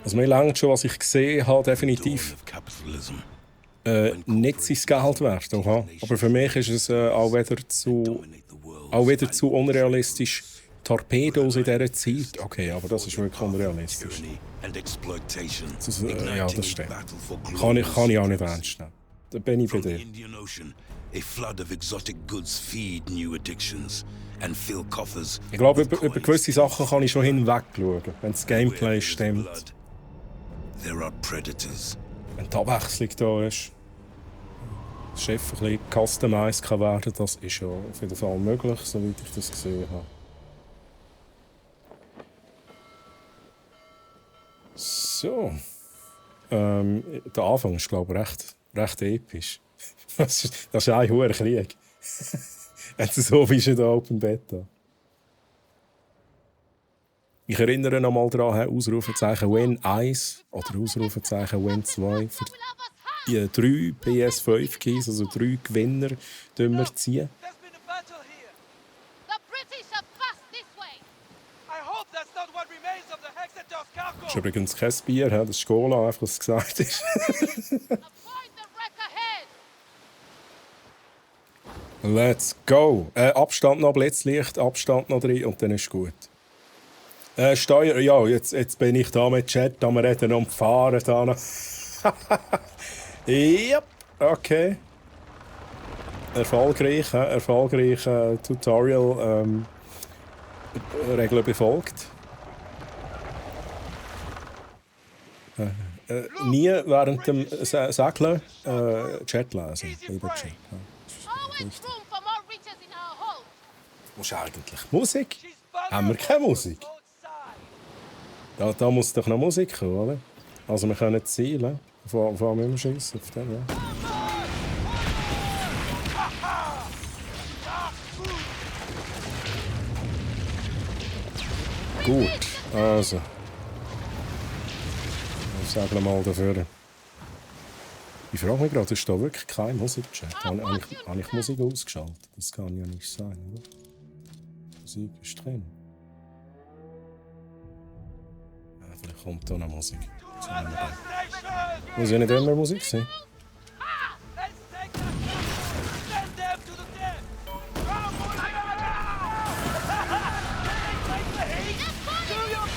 Also mir langt schon, was ich gesehen habe, definitiv nicht sein Geld wert. Aha. Aber für mich ist es auch wieder zu unrealistisch. Torpedos in dieser Zeit. Okay, aber das ist wirklich unrealistisch. Ja, das stimmt. Kann ich auch nicht ernst nehmen. Da bin ich bei dir. Ich glaube, über gewisse Sachen kann ich schon hinweg schauen, wenn das Gameplay stimmt. Wenn die Abwechslung da ist, das Schiff ein bisschen customized kann werden, das ist ja auf jeden Fall möglich, soweit ich das gesehen habe. So. Der Anfang ist, glaube ich, recht episch. Das ist ein hoher Krieg. Jetzt so wie schon in der Open Beta. Ich erinnere noch mal daran, Ausrufezeichen Win 1 oder Ausrufezeichen Win 2 für die 3 PS5-Keys, also 3 Gewinner, wir ziehen. Das ist übrigens kein Bier, das ist Cola, einfach was es gesagt ist. Let's go! Abstand noch, Blitzlicht, Abstand noch drin und dann ist gut. Steuer, ja, jetzt bin ich da mit Chat, da wir reden und fahren. Da noch. Yep, okay. Erfolgreich Tutorial Regeln befolgt. Nie während dem Segeln Chat lesen. Lieber Chat. Wo ist eigentlich Musik? Haben wir keine Musik? Da muss doch noch Musik kommen, oder? Also wir können zielen. Vor allem immer schiessen auf den, ja. Gut, also. Ich sage mal dafür. Ich frage mich gerade, ist da wirklich keine Musik-Chat? Habe ich Musik ausgeschaltet? Das kann ja nicht sein, oder? Musik ist drin. Ja, vielleicht kommt da noch Musik. Muss ja nicht immer Musik sein.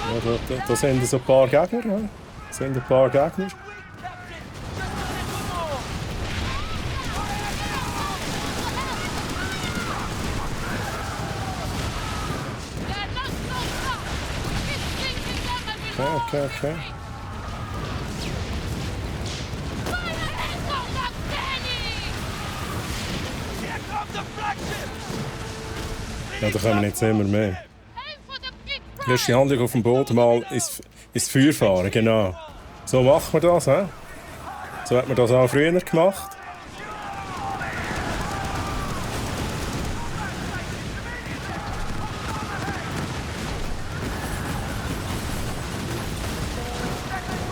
Ja, da sind so ein paar Gegner. Ja. Da sind ein paar Gegner. Okay. Ja, da kommen jetzt immer mehr. Die erste Handlung auf dem Boot mal ins Feuer fahren, genau. So macht man das, he? So hat man das auch früher gemacht.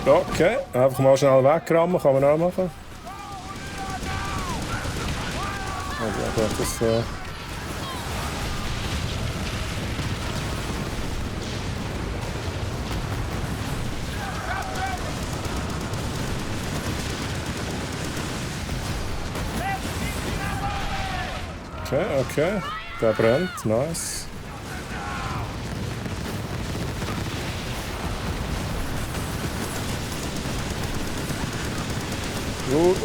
Okay, einfach mal schnell wegrammen, kann man auch machen. Also, das Okay. Der brennt, nice.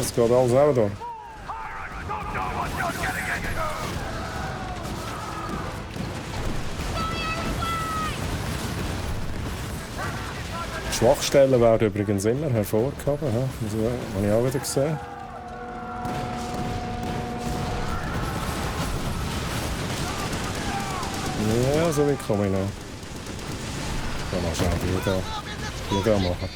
Es geht alles auch da. Schwachstellen werden übrigens immer hervorgehoben. Das habe ich auch wieder gesehen. Ja, so weit komme ich noch. Ich kann mal schauen, wie ich da machen.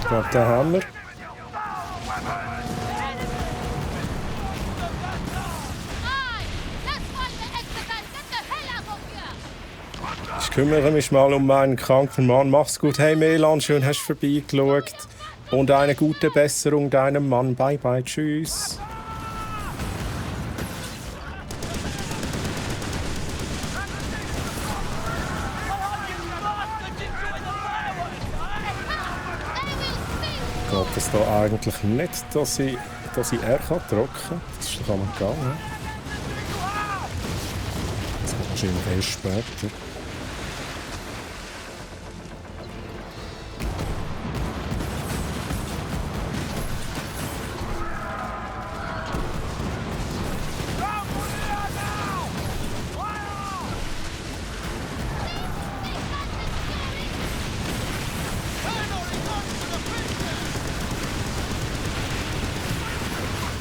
Ich glaube, den haben wir. kümmere mich mal um meinen kranken Mann. Mach's gut. Hey Melan, schön hast du vorbeigeschaut. Und eine gute Besserung deinem Mann. Bye bye, tschüss. Geht das da eigentlich nicht, dass ich R drücken kann? Das ist doch einmal gegangen. Das kommt wahrscheinlich erst später.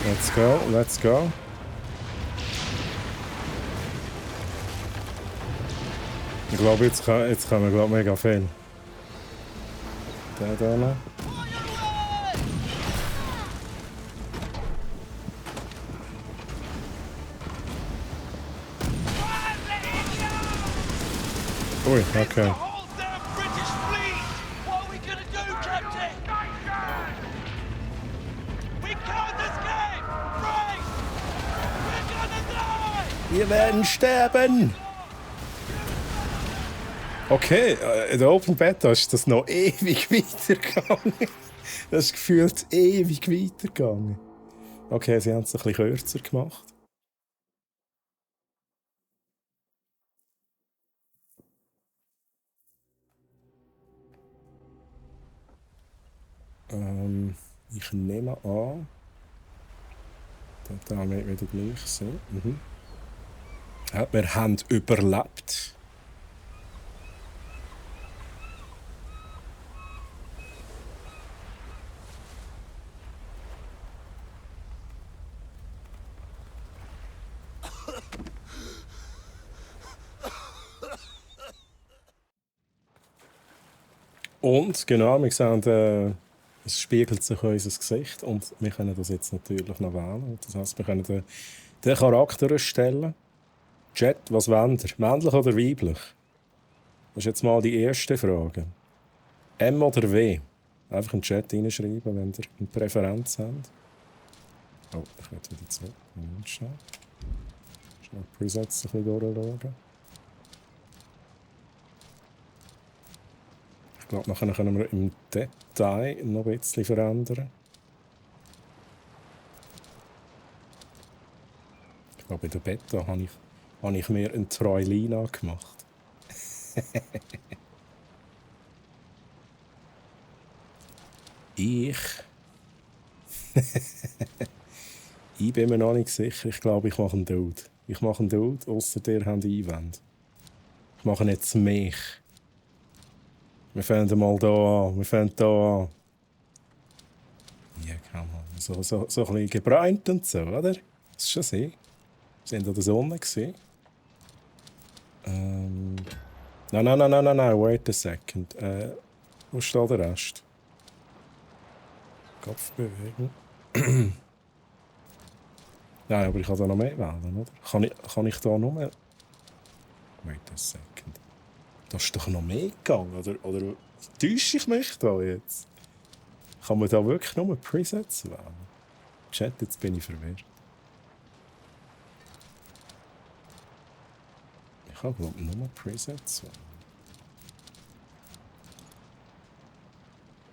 Let's go, let's go. Ich glaube, jetzt können wir mega viel. Der da noch. Ui, okay. Wir werden sterben! Okay, in der Open Beta ist das noch ewig weitergegangen. Das ist gefühlt ewig weitergegangen. Okay, sie haben es ein bisschen kürzer gemacht. Ich nehme an, dass wir wieder gleich sind. Ja, wir haben überlebt. Und genau, wir sehen, es spiegelt sich in unser Gesicht und wir können das jetzt natürlich noch wählen. Das heisst, wir können den Charakter erstellen. Chat, was wollt ihr? Männlich oder weiblich? Das ist jetzt mal die erste Frage. M oder W? Einfach in den Chat reinschreiben, wenn ihr eine Präferenz habt. Oh, ich werde wieder zurück. Moment, schnell. Schnell die Presets ein bisschen durchschauen. Ich glaube, nachher können wir im Detail noch ein bisschen verändern. Ich glaube, in der Beta habe ich mir eine Troilina gemacht. Ich bin mir noch nicht sicher. Ich glaube, ich mache einen Dude. Ich mache einen Dude, ausser der habt Einwände. Ich mache jetzt mich. Wir fangen mal hier an. Wir fangen hier an. Ja, kann man. So ein bisschen gebräunt und so, oder? Das ist schon sie. Wir sind an der Sonne gesehen. Nein, wait a second. Wo steht der Rest? Kopf bewegen. Nein, aber ich kann da noch mehr wählen, oder? Kann ich da noch mehr? Wait a second. Da ist doch noch mehr gegangen, oder täusche ich mich da jetzt? Kann man da wirklich nur Presets wählen? Chat, jetzt bin ich verwirrt. Ich habe, glaube ich, nur Presets wählen.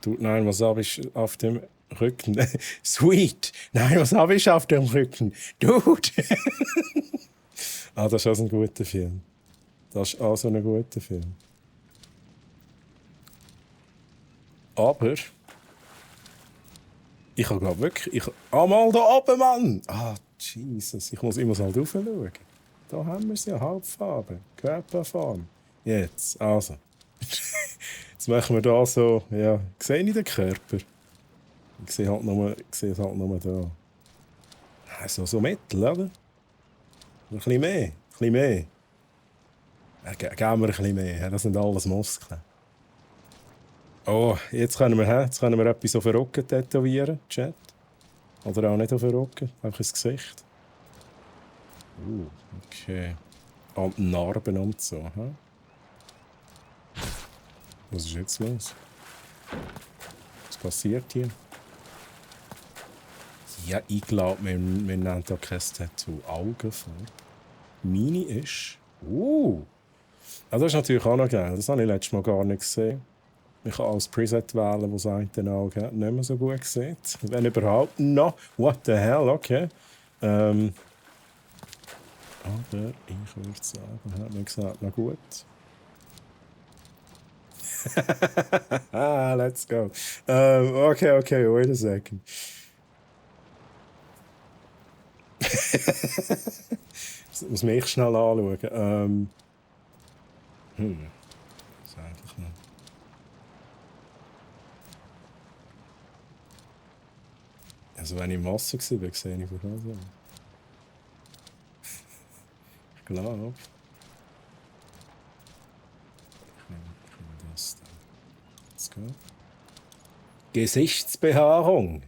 Du, nein, was habe ich auf dem Rücken? Sweet! Nein, was habe ich auf dem Rücken? Dude! Das ist also ein guter Film. Das ist also ein guter Film. Aber ich habe glaube wirklich... mal da oben, Mann! Jesus, ich muss halt raufschauen. Da haben wir es ja, Hauptfarbe, Körperform. Jetzt, also. Jetzt machen wir da so... Ja, sehe ich den Körper? Ich sehe es halt nur da. Also so mittel, oder? Ein bisschen mehr. Geben wir ein bisschen mehr. Das sind alles Muskeln. Oh, jetzt können wir etwas auf den Rücken tätowieren, Chat. Oder auch nicht auf den Rücken, einfach ins Gesicht. Okay. Und Narben und so. Was ist jetzt los? Was passiert hier? Ja, ich glaube, wir nennen da kein Tattoo. Augen vor. Meine ist... das ist natürlich auch noch geil. Das habe ich letztes Mal gar nicht gesehen. Ich kann als Preset wählen, das eine Auge nicht mehr so gut sieht. Wenn überhaupt noch. What the hell, okay. Aber ich würde sagen, hat mir gesagt, na gut. Let's go. Okay, wait a second. Das muss mich schnell anschauen. Das ist eigentlich noch... Also wenn ich im Wasser war, sehe ich von da so. Ich glaube... Ich nehme das dann. Let's go. Gesichtsbehaarung.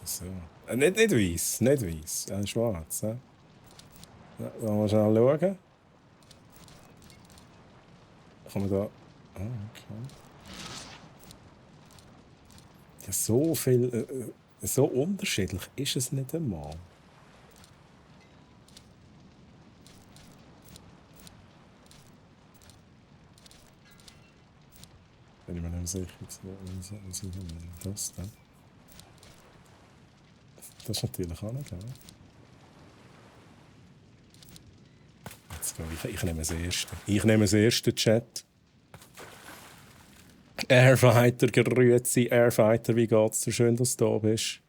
So. Nicht weiss, nicht weiss. Schwarz. Ja, wollen wir schnell schauen. Kann man da... okay. Ja, so viel... so unterschiedlich ist es nicht einmal. Bin ich mir nicht sicher. Das dann. Das ist natürlich auch nicht, oder? Jetzt go. Ich nehme das erste. Ich nehme das erste Chat. Airfighter, grüezi. Airfighter, wie geht's dir? Schön, dass du da bist.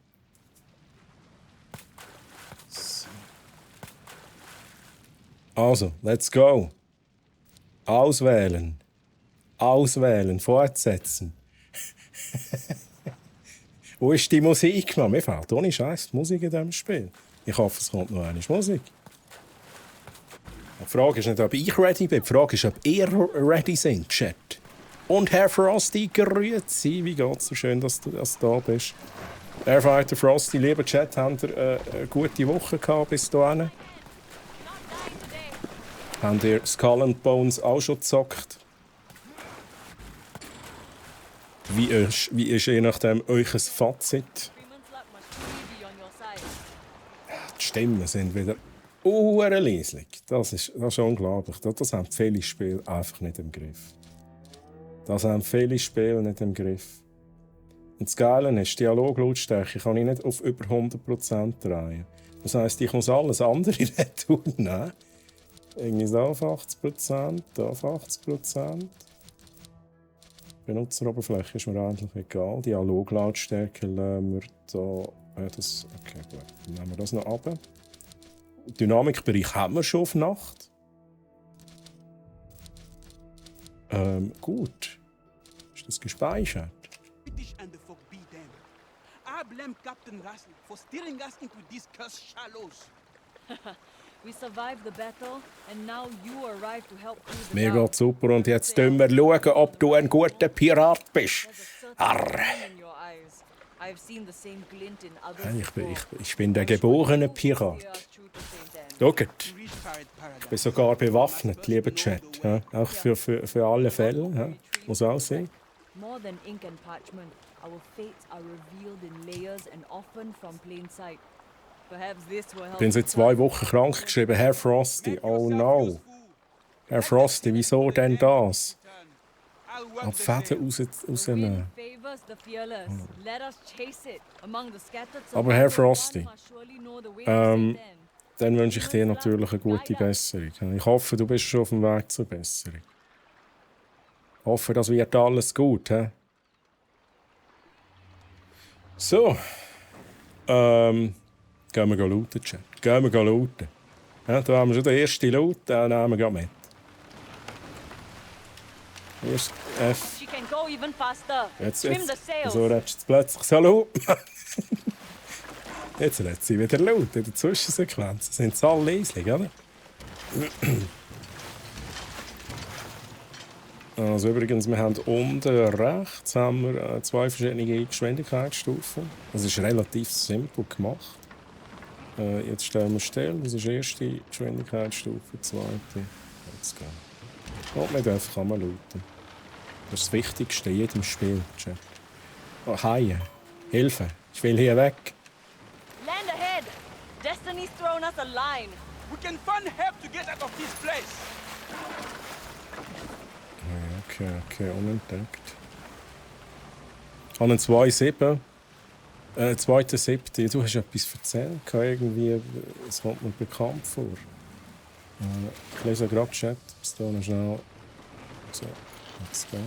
So. Also, let's go. Auswählen. Auswählen. Fortsetzen. Wo ist die Musik, Mann? Mir fehlt ohne Scheiß die Musik in diesem Spiel. Ich hoffe, es kommt noch eine Musik. Die Frage ist nicht, ob ich ready bin. Die Frage ist, ob ihr ready seid, Chat. Und Herr Frosty, grüezi. Wie geht's dir? Schön, dass du da bist. Airfighter Frosty, lieber Chat, habt ihr eine gute Woche gehabt bis dahin? Habt ihr Skull and Bones auch schon gezockt? Wie ist je nachdem euch ein Fazit? Die Stimmen sind wieder leislich. Das ist unglaublich. Das haben viele Spiele einfach nicht im Griff. Das haben viele Spiele nicht im Griff. Und das Geile ist, Dialoglautstärke kann ich nicht auf über 100% drehen. Das heisst, ich muss alles andere retour nehmen. Irgendwie so auf 80%, auf 80%. Benutzeroberfläche ist mir eigentlich egal. Dialoglautstärke lassen wir da. Okay, gut. Dann nehmen wir das noch ab. Dynamikbereich haben wir schon auf Nacht. Gut. Ist das gespeichert? I blame Captain Russell for steering us into these cursed shallows. We survived the battle and now you arrive to help through the Mir geht's super und jetzt schauen wir, ob du ein guter Pirat bist. Arr. Ich bin der geborene Pirat. Schaut, ich bin sogar bewaffnet, lieber Chat. Ja? Auch für alle Fälle. Ja? Muss auch sein. More than ink and parchment, our fates are revealed in layers and often from plain sight. Perhaps this will help. Ich bin seit 2 Wochen krank geschrieben, Herr Frosty. Oh no. Herr Frosty, wieso denn das? Die Fäden rausnehmen. Aber Herr Frosty, dann wünsche ich dir natürlich eine gute Besserung. Ich hoffe, du bist schon auf dem Weg zur Besserung. Ich hoffe, das wird alles gut. He? So. Gehen wir looten, Chat. Gehen wir looten. Ja, da haben wir schon den ersten Loot, den nehmen wir mit. Erst F. Jetzt. So redest du plötzlich Hallo. Jetzt redet sie wieder laut in der Zwischensequenz. Sind sie alle leislich, oder? Also übrigens, wir haben unten rechts haben wir 2 verschiedene Geschwindigkeitsstufen. Das ist relativ simpel gemacht. Jetzt stellen wir still. Das ist erste Geschwindigkeitsstufe, zweite. Let's go. Und wir dürfen kann man looten. Das ist das Wichtigste in jedem Spiel, Chat. Oh, Haie. Hilfe. Ich will hier weg. Land ahead! Destiny's thrown us a line. We can find help to get out of this place. Okay, unentdeckt. An den 2.7. 2.7. Du hast etwas erzählt. Irgendwie, es kommt mir bekannt vor. Ich lese gerade Chat. Bis da noch schnell. So, let's go.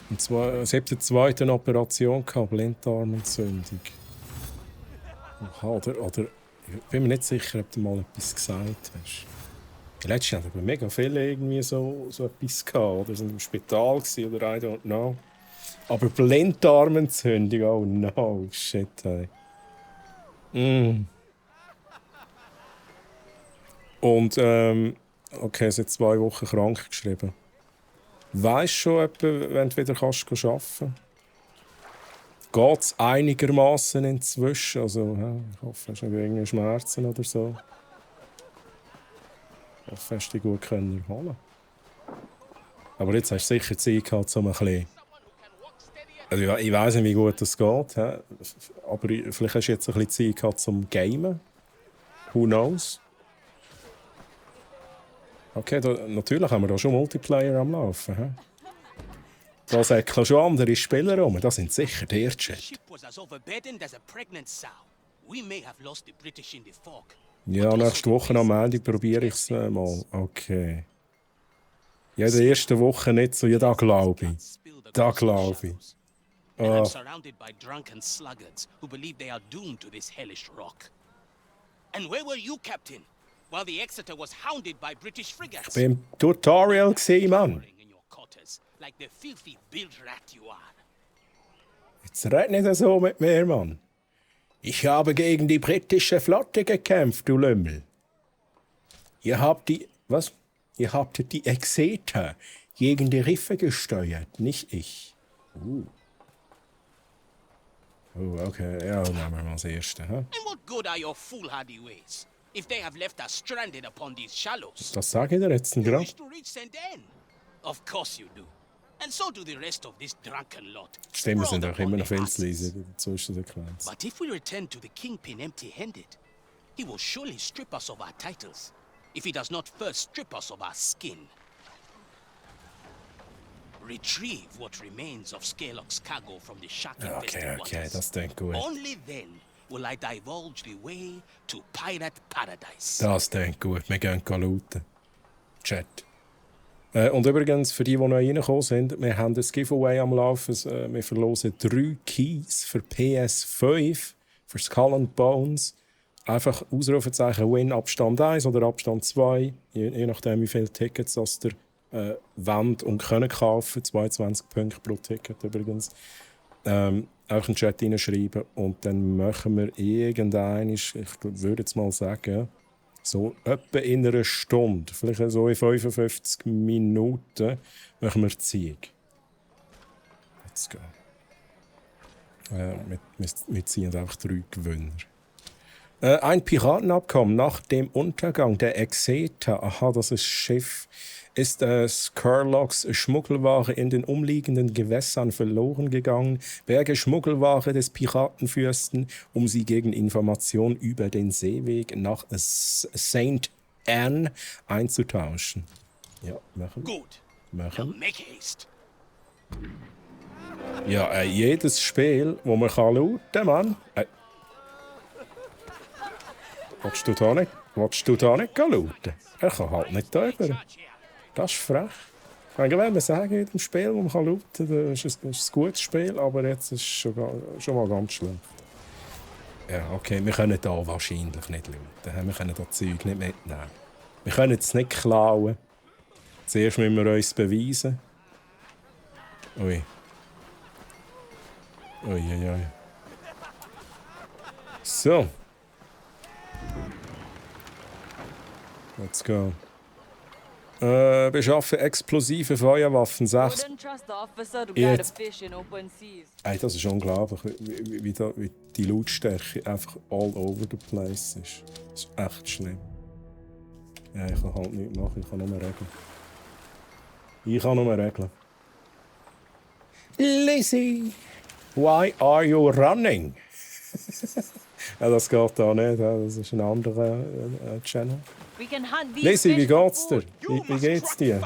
Und zwar, es hat eine zweite Operation gehabt, Blinddarmentzündung. Aha, oder ich bin mir nicht sicher, ob du mal etwas gesagt hast. Letztes Jahr hatten wir mega viele irgendwie so etwas gehabt, oder sind im Spital gewesen, oder I don't know. Aber Blinddarmentzündung, oh no, shit, hey. Und, okay, seit 2 Wochen krank geschrieben. Weisst du schon etwa, wenn du wieder arbeiten kannst? Geht es einigermaßen inzwischen? Also, ja, ich hoffe, hast du nicht irgendwie Schmerzen oder so. Ich hoffe, hast du dich gut erholen. Aber jetzt hast du sicher Zeit gehabt, um ein bisschen... Also, ja, ich weiss nicht, wie gut das geht. He? Aber vielleicht hast du jetzt ein bisschen Zeit gehabt zum Gamen. Who knows? Okay, natürlich haben wir da schon Multiplayer am Laufen. He? Da säckeln schon andere Spieler rum. Das sind sicher die Chat. Ja, nächste Woche am Ende probiere ich es mal. Okay. Ja, in der ersten Woche nicht so. Ja, da glaube ich. Da glaube ich. And I'm surrounded by drunken sluggards who believe they are doomed to this hellish rock. And where were you, Captain, while the Exeter was hounded by British frigates? Ich bin im Tutorial gewesen, Mann. In your quarters, like the filthy bilge-rat you are. Jetzt red nicht so mit mir, Mann. Ich habe gegen die britische Flotte gekämpft, du Lümmel. Ihr habt die... Was? Ihr habt die Exeter gegen die Riffe gesteuert, nicht ich. Oh, okay. Ja, nehmen wir mal das Erste. Hä? And what good are your foolhardy ways, if they have left us stranded upon these shallows? Das sage ich dir jetzt You gerade. wish to reach St. Anne? Of course you do. And so do the rest of this drunken lot. Die Stimmen sind Sprawled auch immer upon noch their viel zu asses. leise in der Zwischensequenz. But if we return to the Kingpin empty-handed, he will surely strip us of our titles, if he does not first strip us of our skin. Retrieve what remains of Scaleock's cargo from the shark-infested waters. Das klingt gut. Only then will I divulge the way to pirate paradise. Das klingt gut. Wir gehen looten. Chat. Und übrigens, für die neu reingekommen sind, wir haben ein Giveaway am Laufen. Wir verlosen 3 Keys für PS5, für Skull and Bones. Einfach Ausrufezeichen Win Abstand 1 oder Abstand 2, je nachdem, wie viele Tickets das ihr wollt und können kaufen. 22 Punkte pro Ticket übrigens. Einfach in den Chat reinschreiben und dann machen wir irgendeinen, ich würde jetzt mal sagen, so etwa in einer Stunde, vielleicht so in 55 Minuten, machen wir die Ziege. Let's go. Wir ziehen einfach 3 Gewinner. Ein Piratenabkommen nach dem Untergang der Exeter, aha, das ist Schiff, ist Skurlocks Schmuggelware in den umliegenden Gewässern verloren gegangen. Berge Schmuggelware des Piratenfürsten, um sie gegen Information über den Seeweg nach St. Anne einzutauschen. Ja, machen wir. Good. Now Machen. make haste. Ja, jedes Spiel, wo man looten kann, Mann. Willst du da nicht looten? Er kann halt nicht da rüber. Das ist frech. Ich meine, wenn wir sagen, in jedem Spiel, wo man looten kann, das ist ein gutes Spiel, aber jetzt ist es schon mal ganz schlimm. Ja, okay, wir können da wahrscheinlich nicht looten. Wir können da Zeug nicht mitnehmen. Wir können es nicht klauen. Zuerst müssen wir uns beweisen. Ui. Ui. So. Let's go. Beschaffen explosive Feuerwaffen 6. Wouldn't trust the officer to Yeah, guide a it's- fish in open seas. Ey, das ist unglaublich, wie die Lautstärke einfach all over the place ist. Das ist echt schlimm. Ja, ich kann halt nichts machen, ich kann nur regeln. Lizzie, why are you running? Ja, das geht da nicht, ja, das ist ein anderer Channel. We can hunt these Lizzie, wie fish for geht's dir? food. Wie geht's dir?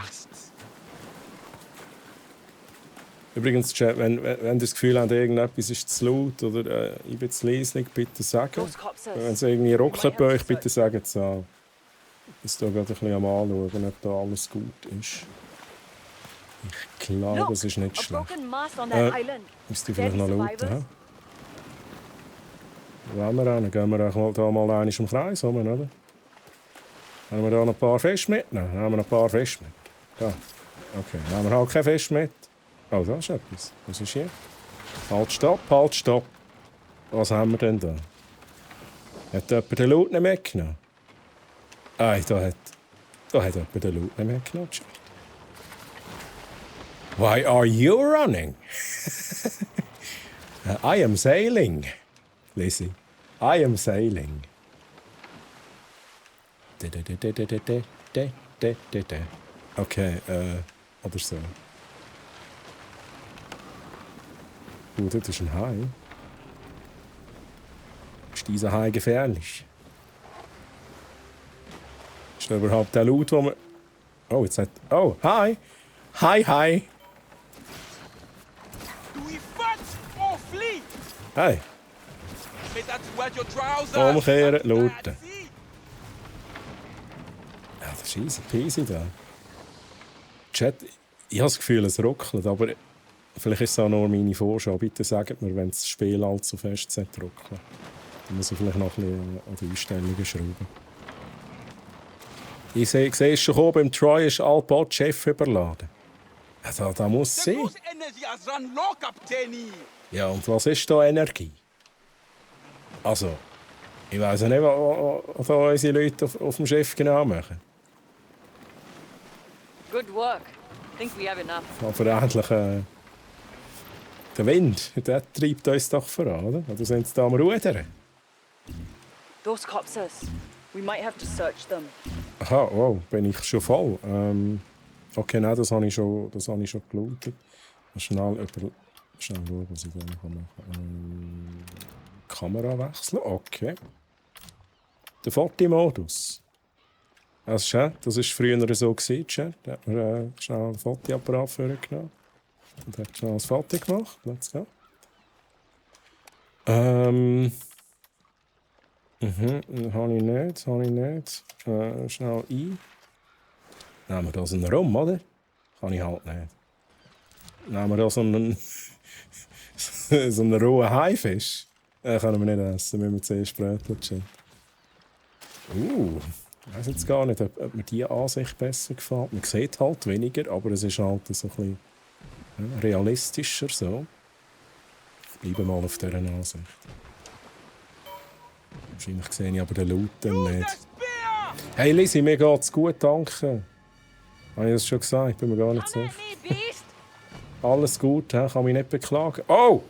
Übrigens, Chat, wenn ihr das Gefühl habt, irgendetwas ist zu laut oder ich bin zu leislich, bitte sagen. Those copses. Wenn es irgendwie ruckelt bei euch, bitte sagen es an. Ich bin gerade ein bisschen am Anschauen, ob da alles gut ist. Ich glaube, Look, es ist nicht a schlecht. broken mast on that Äh, island. Müsst ihr vielleicht noch Dead lauten? survivors? Wo wollen wir hin? Gehen wir auch da mal einmal im Kreis rum, oder? Haben wir da noch ein paar Fische mit? Nein, haben wir noch ein paar Fische mit. Da. Okay, dann haben wir halt kein Fisch mit. Oh, da ist etwas. Was ist hier? Halt, stopp, halt, stopp. Was haben wir denn da? Hat jemand den Loot nicht mitgenommen? Ah, da hat jemand den Loot nicht mitgenommen. Why are you running? I am sailing. Lizzie, I am sailing. Okay, oder so. Das ist ein Hai. Ist dieser Hai gefährlich? Ist da überhaupt der Loot, wo man... Oh, jetzt hat... Oh, hi! Hi, hi! Do we fight or flee? Hey! Better to wear your trousers. Umkehren, and looten. bad sea. Ja, das ist easy peasy da. Chat, ich habe das Gefühl, es ruckelt, aber vielleicht ist es auch nur meine Vorschau. Bitte sagt mir, wenn das Spiel allzu fest ruckelt. Dann muss ich vielleicht noch ein bisschen an die Einstellungen schrauben. Ich sehe es schon kommen, beim Troy ist Albot Chef überladen. Ja, da muss es The sein. ghost energy has run low, Captain. Ja, und was ist da Energie? Also, ich weiss ja nicht, was da unsere Leute auf dem Schiff genau machen. Good work. Think we have enough. Aber endlich, der Wind, der treibt uns doch voran, oder? Oder sind sie da am Rudern? Those copses. We might have to search them. Aha, wow, bin ich schon voll. Okay, nein, das habe ich schon gelootet. Schnell schauen, was ich da noch machen kann. Kamera wechseln, okay. Der Fotomodus. Das war früher so, Chat. Da hat man schnell einen Fotoapparat vorgenommen und hat schnell ein Foto gemacht. Let's go. Habe ich nicht. Schnell ein. Nehmen wir da so einen Rum, oder? Kann ich halt nicht. Nehmen wir da so einen so einen rohen Haifisch. Können wir nicht essen, müssen wir zuerst bröteln. Ich weiß jetzt gar nicht, ob mir diese Ansicht besser gefällt. Man sieht halt weniger, aber es ist halt so ein bisschen realistischer. So. Ich bleibe mal auf dieser Ansicht. Wahrscheinlich sehe ich aber den Loot dann Use nicht. the spear. Hey Lizzie, mir geht's gut, danke. Habe ich das schon gesagt? Ich bin mir gar nicht Come sicher. at me, beast! Alles gut, he? Kann mich nicht beklagen. Oh!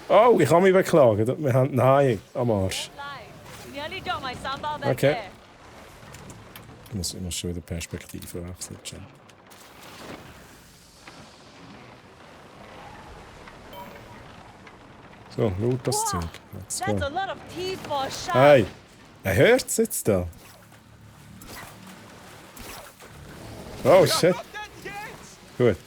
Oh, ich kann mich beklagen. Wir haben einen Hai am Arsch. Lie. Nearly got my sambal back Okay. there. Ich muss schon wieder Perspektive wechseln. Chat. So, laut das Wow, Zeug. Let's That's go. a lot of teeth for a shark. Hey! Er hört es jetzt da. Oh shit. Not dead yet. Gut.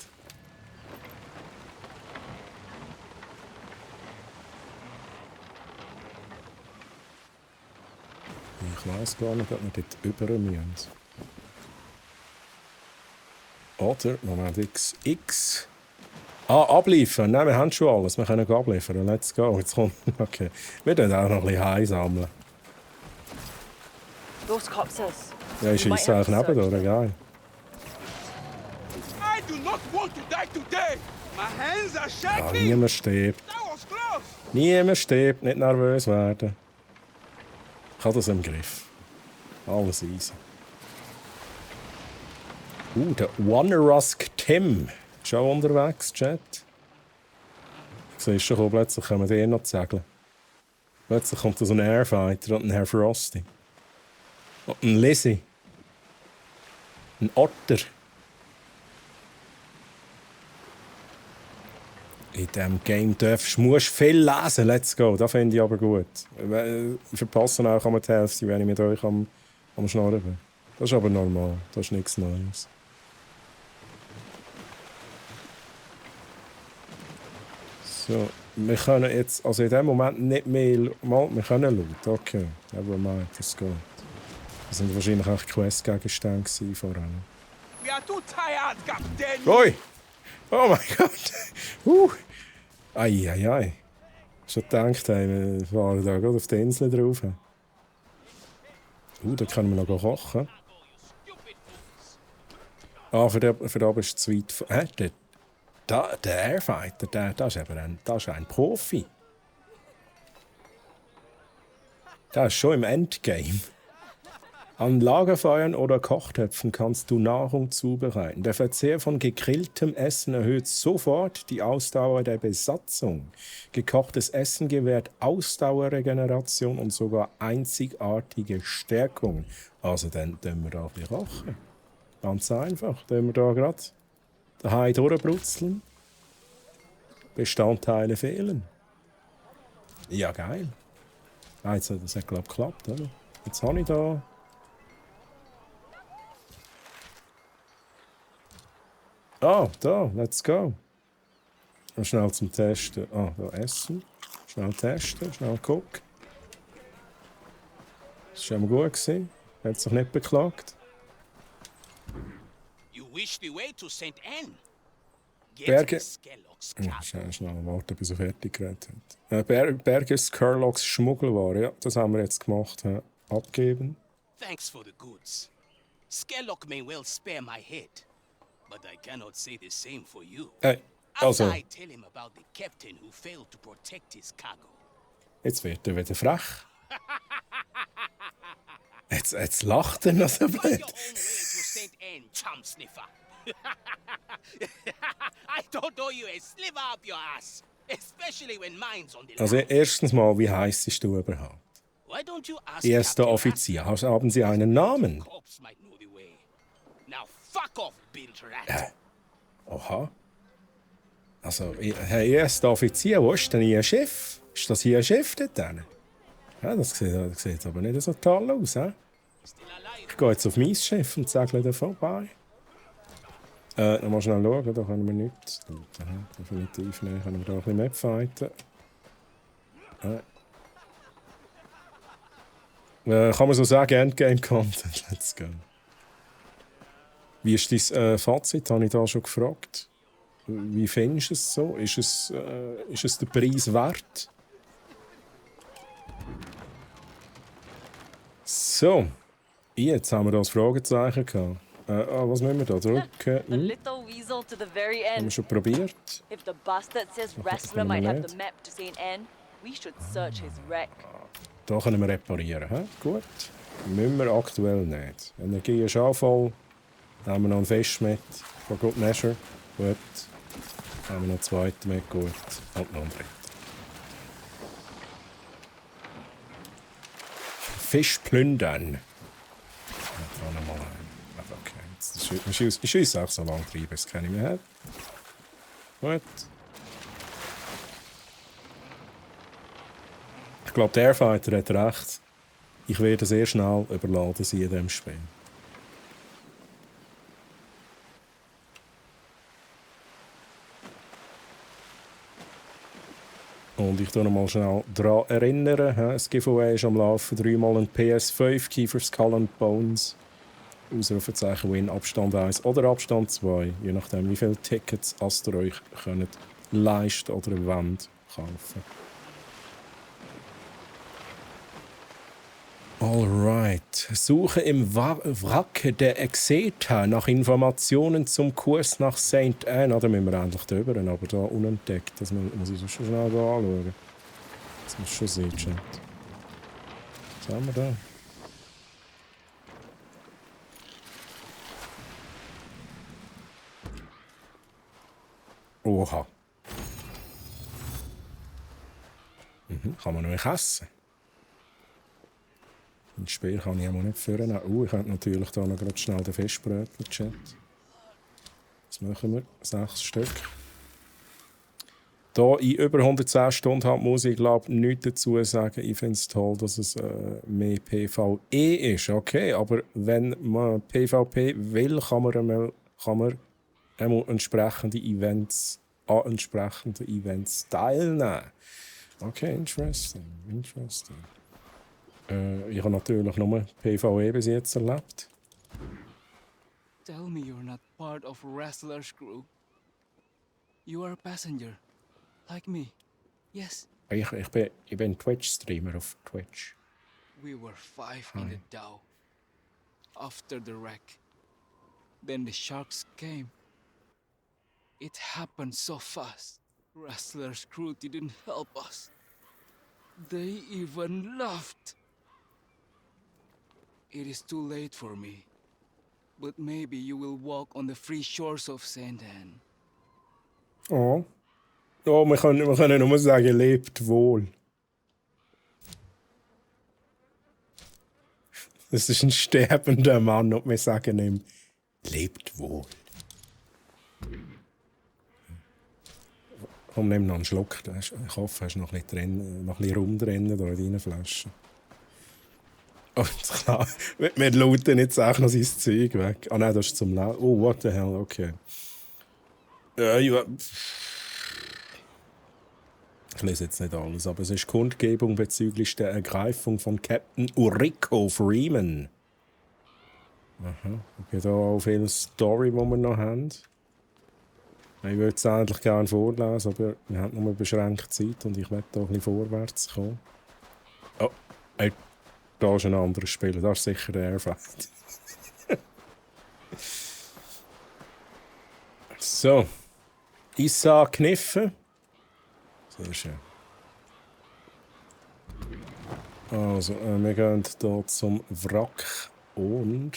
Ich weiß gar nicht, ob wir dort über müssen. Oder, Moment, X. Abliefern. Nein, wir haben schon alles. Wir können abliefern. Let's go. Jetzt kommt... Okay. Wir können auch noch ein bisschen Hai sammeln. Those copses. Ja, ich We might schieße have eigentlich to neben, search oder? Geil. I do not want to die today. My hands are Ja, shaking. niemand stirbt. That was close. Niemand stirbt. Nicht nervös werden. Ich habe das im Griff. Alles easy. Der Wannerusk Tim ist auch unterwegs, Chat. Du siehst schon, plötzlich kommen die noch segeln. Plötzlich kommt da so ein Airfighter und ein Herr Frosty. Und ein Lizzie. Ein Otter. In diesem Game musst du viel lesen. Let's go. Das finde ich aber gut. Ich verpasse auch die Hälfte, wenn ich mit euch am Schnorren bin. Das ist aber normal. Das ist nichts Neues. So, wir können jetzt, also in dem Moment nicht mehr, wir können looten. Okay, never mind, das geht. Das sind wahrscheinlich auch Questgegenstände vorher. We are too tired, Captain. Ui! Oh mein Gott! Eieiei. Schon gedacht, wir fahren da gerade auf die Insel drauf. Da können wir noch kochen. Ah, für da bist du zu weit. Der Airfighter, das ist ein Profi. Der ist schon im Endgame. An Lagerfeuern oder Kochtöpfen kannst du Nahrung zubereiten. Der Verzehr von gegrilltem Essen erhöht sofort die Ausdauer der Besatzung. Gekochtes Essen gewährt Ausdauerregeneration und sogar einzigartige Stärkung. Also dann tun wir da ein bisschen kochen. Ganz einfach. Tun wir da gerade daheim durchbrutzeln. Bestandteile fehlen. Ja, geil. Das hat, glaube ich, geklappt, oder? Jetzt habe ich da... Da, let's go. Und schnell zum Testen. Da essen. Schnell testen, schnell gucken. Das war immer gut. Hat sich nicht beklagt. You wish the way to St. Anne? Berge. Skellock's Schnell warten, bis er fertig geredet hat. Berge Skurlogs Schmuggelware. Ja, das haben wir jetzt gemacht. Abgeben. Thanks for the goods. Skellock may well spare my head, but I cannot say the same for you. Also, After I tell him about the captain who failed to protect his cargo. jetzt wird er wieder frech. Jetzt lacht er noch so blöd. Find your own way to St. Anne, chum sniffer. I don't owe you a sliver up your ass, especially when mine's on the Also line. erstens mal, wie heisst du überhaupt? Why don't you ask Erster Captain Offizier, Rascal? haben Sie einen Namen? Corps might know the way. Now fuck off, Bill Rat. Aha. Also, Herr Erster Offizier, wo ist denn Ihr Schiff? Ist das hier ein Schiff dort? Ja, das sieht aber nicht so toll aus. He? Still alive? Ich gehe jetzt auf mein Schiff und segle da vorbei. Noch mal schnell schauen, da können wir nichts. Definitiv nicht, können wir da ein bisschen mitfighten. Kann man so sagen, Endgame-Content. Let's go. Wie ist dein Fazit? Habe ich da schon gefragt. Wie findest du es so? Ist es den Preis wert? So. Jetzt haben wir da das Fragezeichen gehabt. Was müssen wir da drücken? The little weasel to the very Haben wir end. schon probiert. If the bastard says Wrestler might have the map to St. Anne, we should search his wreck. Da können wir reparieren. He? Gut. Müssen wir aktuell nicht. Energie ist auch voll. Dann haben wir noch einen Fisch mit. Von Good Measure. Gut. Dann haben wir noch einen zweiten mit. Gut. Und noch einen dritten. Fisch plündern. Da nochmal einen. Okay. Ich schieße auch so lange rein, bis es keine mehr hat. Gut. Ich glaube, der Airfighter hat recht. Ich werde sehr schnell überladen sein in diesem Spiel. Und ich tue noch mal schnell daran erinnern, das Giveaway ist am Laufen. 3-mal ein PS5 Key für Skull and Bones. Ausrufezeichen Win, Abstand 1 oder Abstand 2. Je nachdem, wie viele Tickets ihr euch könnt leisten oder wollt kaufen. Alright. Suche im Wrack der Exeter nach Informationen zum Kurs nach St. Anne. Da müssen wir endlich drüber, aber da unentdeckt. Das muss ich schon schnell anschauen. Das muss schon sein, Chat. Was haben wir da? Oha. Kann man noch essen? Ein Speer kann ich auch nicht führen. Ich könnte natürlich da noch grad schnell den Festbrötchen chatten. Was machen wir? 6 Stück. Da ich über 110 Stunden habe, muss ich glaube nichts dazu sagen. Ich finde es toll, dass es mehr PvE ist. Okay, aber wenn man PvP will, kann man entsprechende Events an entsprechenden Events teilnehmen. Okay, interesting. Ich habe natürlich nur PvE bis jetzt erlebt. Tell me you're not part of Wrestler's crew. You are a passenger, like me. Yes, Ich bin Twitch-Streamer auf Twitch. we were 5 in the Dow. After the wreck. Then the sharks came. It happened so fast. Wrestler's crew didn't help us. They even laughed. It is too late for me. But maybe you will walk on the free shores of St. Anne. Oh. Oh, wir können nur sagen, lebt wohl. Das ist ein sterbender Mann und wir sagen ihm, lebt wohl. Komm, nimm noch einen Schluck. Ich hoffe, hast noch ein bisschen rumdrennen da in deinen Flaschen. Oh, klar. Wir lauten jetzt auch noch sein Zeug weg. Ah nein, das ist zum Lauten. Oh, what the hell, okay. Ich lese jetzt nicht alles, aber es ist Kundgebung bezüglich der Ergreifung von Captain Ulrico Freeman. Aha, okay, da auch viel Story, die wir noch haben. Ich würde es eigentlich gerne vorlesen, aber wir haben nur beschränkte Zeit und ich möchte da ein bisschen vorwärts kommen. Oh, da ist ein anderes Spiel, das ist sicher der Airfight. So, Issa Kniffen. Sehr schön. Also, wir gehen hier zum Wrack und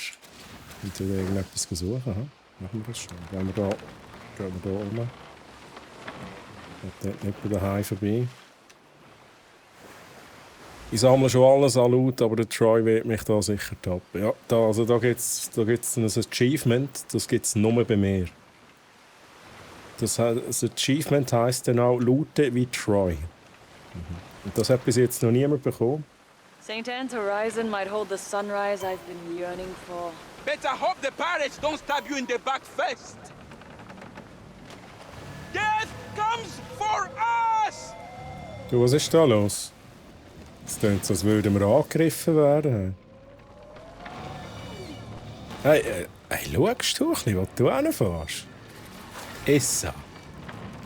irgendetwas suchen. Machen wir das schon? Gehen wir da oben. Geht nicht bei daheim vorbei. Ich sammle schon alles an Loot, aber der Troy wird mich da sicher tappen. Ja, da gibt's ein Achievement, das gibt es nur bei mir. Das Achievement heisst dann auch Looten wie Troy. Und das hat bis jetzt noch niemand bekommen. St. Anne's horizon might hold the sunrise I've been yearning for. Better hope the pirates don't stab you in the back first. Death comes for us! Du, was ist da los? Es klingt so, als würden wir angegriffen werden. Hey, schaust du ein bisschen, wo du hinfährst? Issa.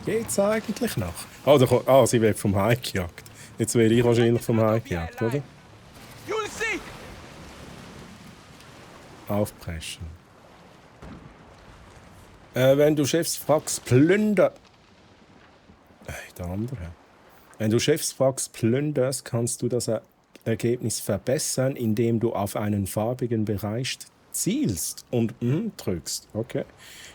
Geht's eigentlich noch? Sie wird vom Hai gejagt. Jetzt werde ich wahrscheinlich vom Hai gejagt, oder? You'll see! Aufpreschen. Wenn du Schiffswracks plünderst... der andere. Wenn du Schiffswracks plünderst, kannst du das Ergebnis verbessern, indem du auf einen farbigen Bereich zielst und drückst. Okay.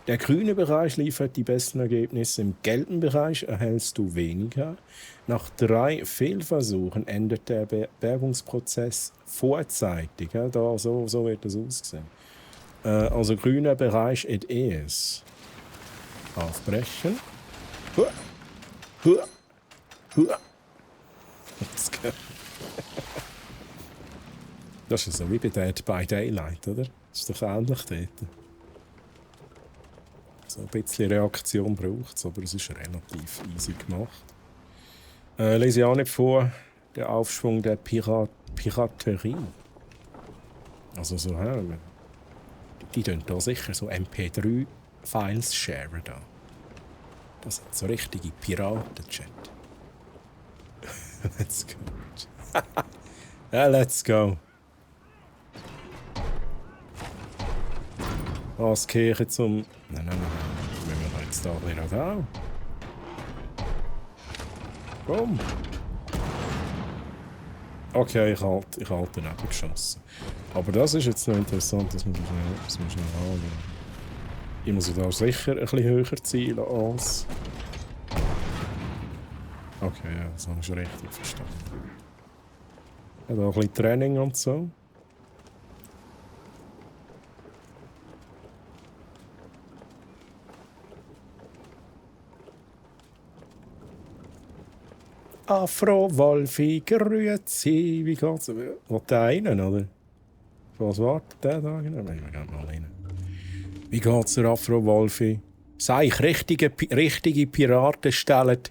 Der grüne Bereich liefert die besten Ergebnisse. Im gelben Bereich erhältst du weniger. Nach 3 Fehlversuchen endet der Bergungsprozess vorzeitig. Ja, so wird das aussehen. Also grüner Bereich et es. Aufbrechen. Das ist so wie bei Dead by Daylight, oder? Das ist doch ähnlich dort. So ein bisschen Reaktion braucht es, aber es ist relativ easy gemacht. Lese ich auch nicht vor, der Aufschwung der Piraterie. Also so, die tun da sicher so MP3-Files sharen da. Das sind so richtige Piraten-Chat. Let's go. Ja, let's go. Was Kirche zum... Nein. Wir machen jetzt da wieder da. Komm. Okay, ich halte daneben geschossen. Aber das ist jetzt noch interessant, das muss ich schnell anschauen. Ich muss da sicher ein bisschen höher zielen als Okay, ja, das habe ich schon richtig verstanden. Ja, da ein bisschen Training und so. Afro-Wolfi, grüezi, wie geht's? Will der rein, oder? Was wartet der da? Nein, wir gehen mal rein. Wie geht's der Afro-Wolfi? Sag ich, richtige Piraten stellen...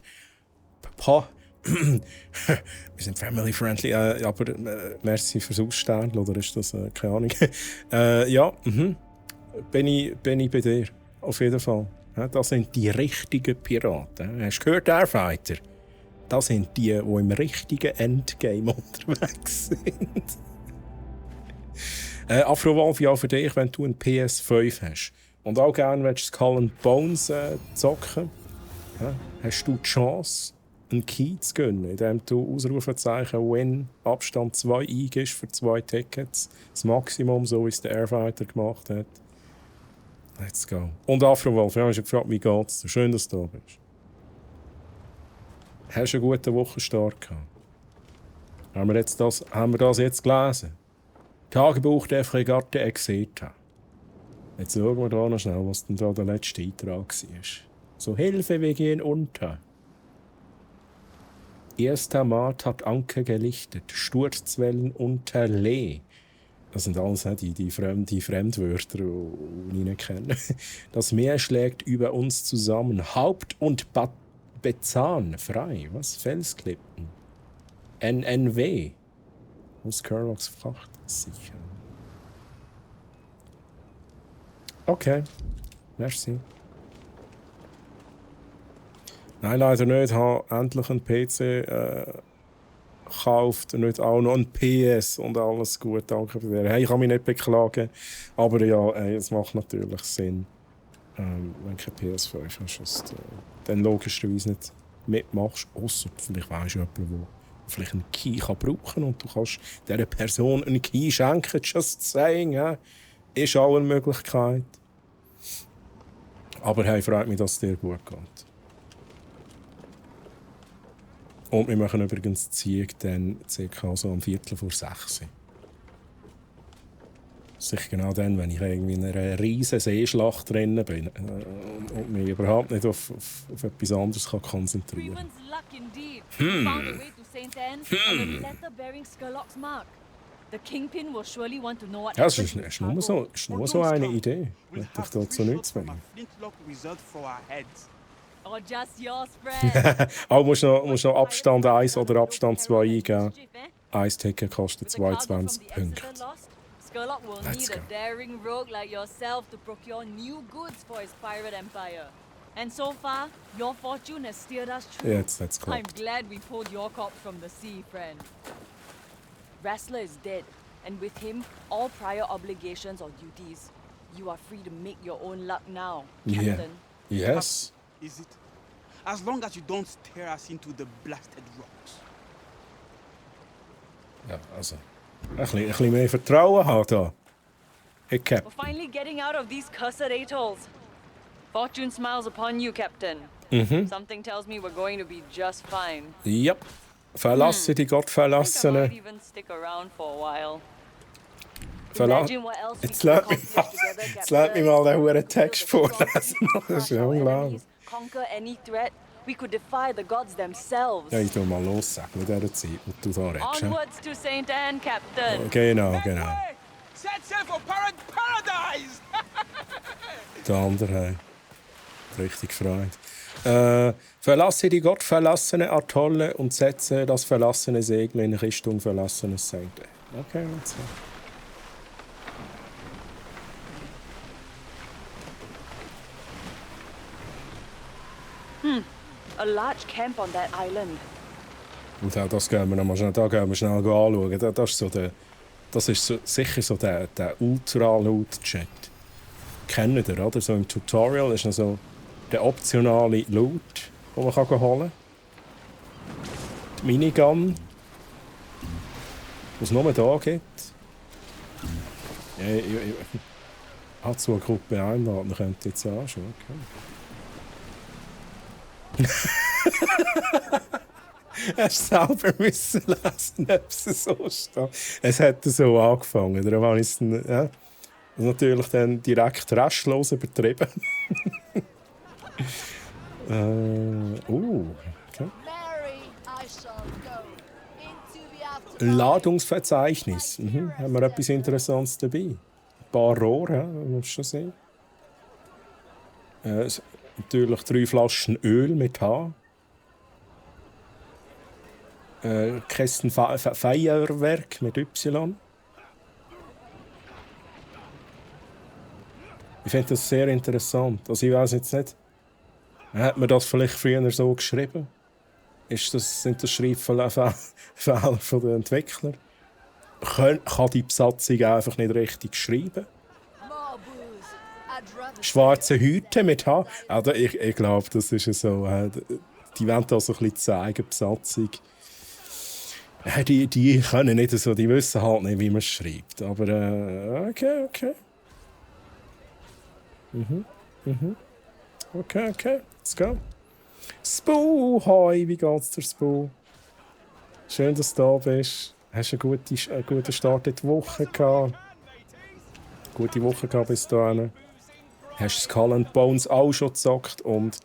Wir sind family-friendly, aber merci fürs Ausstellen, oder ist das, keine Ahnung. Ja, bin ich bei dir, auf jeden Fall. Ja, das sind die richtigen Piraten. Hast du gehört, Airfighter? Das sind die im richtigen Endgame unterwegs sind. Afro-Wolfi, auch für dich, wenn du einen PS5 hast. Und auch gerne willst du Skull and Bones zocken, hast du die Chance, einen Key zu gönnen, indem du Ausrufezeichen Win Abstand 2 eingibst für 2 Tickets. Das Maximum, so wie es der Airfighter gemacht hat. Let's go. Und Afro-Wolf, ja, ich habe gefragt, wie geht's dir? Schön, dass du da bist. Hast du einen guten Wochenstart gehabt? Haben wir das jetzt gelesen? Tagebuch der Fregatte Exeter. Jetzt schauen wir da noch schnell, was denn da der letzte Eintrag war. So, Hilfe, wir gehen unter. Erster Mart hat Anker gelichtet, Sturzwellen unter Lee. Das sind alles die Fremdwörter, die ich nicht kenne. Das Meer schlägt über uns zusammen. Haupt- und Bezahn frei. Was? Felsklippen. NNW. Muss Curlocks Fracht sichern. Okay. Merci. Nein, leider nicht. Ich habe endlich einen PC gekauft. Nicht auch noch ein PS und alles gut. Danke für das. Hey, ich kann mich nicht beklagen. Aber ja, es macht natürlich Sinn, wenn du kein PS5 hast, dass du dann logischerweise nicht mitmachst. Ausser vielleicht weisst du jemanden, der vielleicht einen Key brauchen kann und du kannst dieser Person einen Key schenken. Just saying, ja. Ist auch eine Möglichkeit. Aber hey, freut mich, dass es dir gut geht. Und wir machen übrigens die Ziege dann ca. so um 5:45. Sicher genau dann, wenn ich irgendwie in einer riesen Seeschlacht drin bin und mich überhaupt nicht auf etwas anderes konzentrieren kann. Ja, es ist nur so eine Idee. Hätte ich dazu nichts mehr. Or just yours, friend. Auch musst noch Abstand 1 oder Abstand 2 eingeben. Ein Ticket kostet 22 Punkte. Skurlock will Let's need a go. daring rogue like yourself to procure new goods for his pirate empire. And so far, your fortune has steered us true. Jetzt hat's I'm geklappt. glad we pulled your corpse from the sea, friend. Wrestler is dead, and with him, all prior obligations or duties. You are free to make your own luck now, Yeah. Captain. Yes. Is it? As long as you don't tear us into the blasted rocks. Ja, also. Ein bisschen mehr Vertrauen haben da. Hey, Cap. We're finally getting out of these cursed atolls. Fortune smiles upon you, Captain. Something tells me we're going to be just fine. Ja. Verlasse die I think I might Gottverlassene. even stick around for a while. Verlasse. Imagine what else we Jetzt can lasst mich accomplish together, jetzt lasst mich Captain. mal den huren Text Build the vorlesen. fortress, Das ist ja crush our unglaublich. enemies, conquer any threat. We could defy the gods themselves. Ja, ich tu mal los sagen in dieser Zeit, wo du da redest. hä? Onwards to St. Anne, Captain. Genau. Hey, set sail for paradise! Der andere hat richtig gefreut. Verlasse die gottverlassene Atolle und setze das verlassene Segel in Richtung verlassenes St. Anne. Okay, let's go. A large camp on that island. Und auch das gehen wir noch mal schnell, da gehen wir schnell anschauen. Das ist so, sicher so der Ultra-Loot-Chat. Kennt ihr, oder? So im Tutorial ist noch so der optionale Loot, den man holen kann. Die Minigun, die es nur da gibt. Ich habe so eine Gruppe einladen, könnt ihr jetzt anschauen. Okay. Hast selber müssen lesen, ob es so steht. Es hat so angefangen. Darum habe ich es ja, natürlich dann direkt restlos übertrieben. Okay. Ladungsverzeichnis. Haben wir etwas Interessantes dabei? Ein paar Rohre, ja, man muss schon sehen. Natürlich 3 Flaschen Öl mit H. Kästen Feuerwerk mit Y. Ich finde das sehr interessant. Also ich weiß jetzt nicht, hat man das vielleicht früher so geschrieben? Sind das Schreibfehler von den Entwicklern? Kann die Besatzung einfach nicht richtig schreiben? Schwarze Hüte mit H. Also ich glaube, das ist so. Die wollen da so ein bisschen zeigen, die Besatzung. Die können nicht so, die wissen halt nicht, wie man es schreibt. Aber okay. Okay, let's go. Spoo, hi, wie geht's dir, Spoo? Schön, dass du da bist. Hast du einen guten Start in die Woche gehabt? Gute Woche gehabt bis dahin. Hast du Skull and Bones auch schon gezockt? Und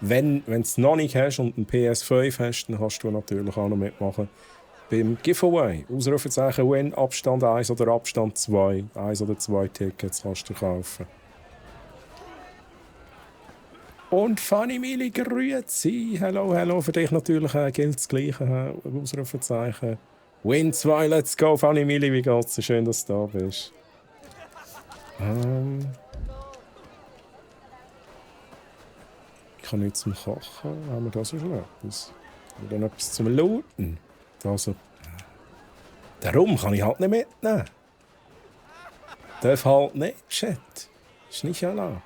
wenn du es noch nicht hast und einen PS5 hast, dann kannst du natürlich auch noch mitmachen. Beim Giveaway. Ausrufezeichen Win, Abstand 1 oder Abstand 2. 1 oder 2 Tickets kannst du kaufen. Und Fanny Mili, grüezi. Hallo. Für dich natürlich gilt das Gleiche. Ausrufezeichen. Win 2, let's go. Fanny Mili, wie geht's dir? Schön, dass du da bist. Ich kann nichts zum Kochen. Haben wir das schon etwas? Haben wir dann etwas zum Lauten? Also, darum kann ich halt nicht mitnehmen. Darf halt nicht, Chat. Ist nicht erlaubt.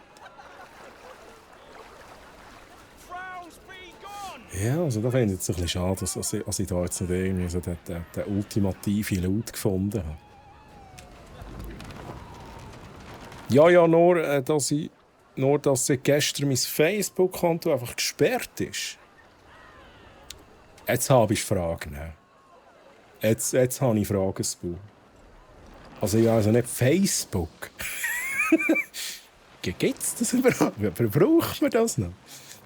Ja, also da finde ich es ein bisschen schade, dass ich da jetzt nicht irgendwie so den ultimative Laut gefunden habe. Ja, nur, dass gestern mein Facebook-Konto einfach gesperrt ist. Jetzt habe ich Fragen. Jetzt habe ich Fragen, Spoo. Also ich weiß nicht, Facebook. Gibt es das überhaupt? Braucht man das noch?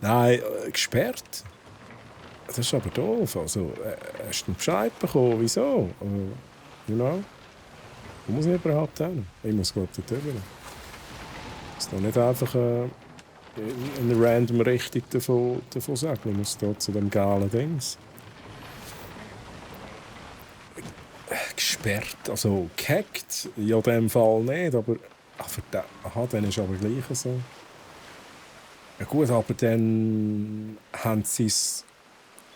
Nein, gesperrt. Das ist aber doof. Also, hast du einen Bescheid bekommen? Wieso? Wo muss ich überhaupt hin? Ich muss gut dort rüber. Das ist doch nicht einfach in eine random Richtung davon sagen. Ich muss da zu dem geilen Dings. Gesperrt, also gehackt, ja in dem Fall nicht, aber dann ist aber gleich so. Ja gut, aber dann haben sie es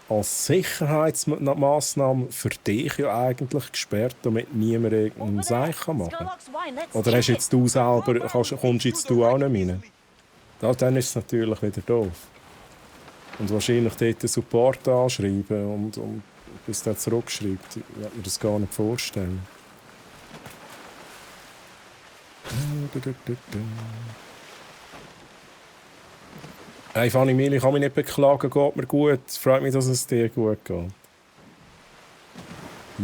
als Sicherheitsmaßnahme für dich ja eigentlich gesperrt, damit niemand irgendeinen Seich machen kann. Oder hast jetzt du selber, kommst jetzt du auch nicht rein? Dann ist es natürlich wieder doof. Und wahrscheinlich dort den Support anschreiben und bis der zurückschreibt. Ich kann mir das gar nicht vorstellen. Hey Fanny Mili, ich kann mich nicht beklagen, geht mir gut. Es freut mich, dass es dir gut geht.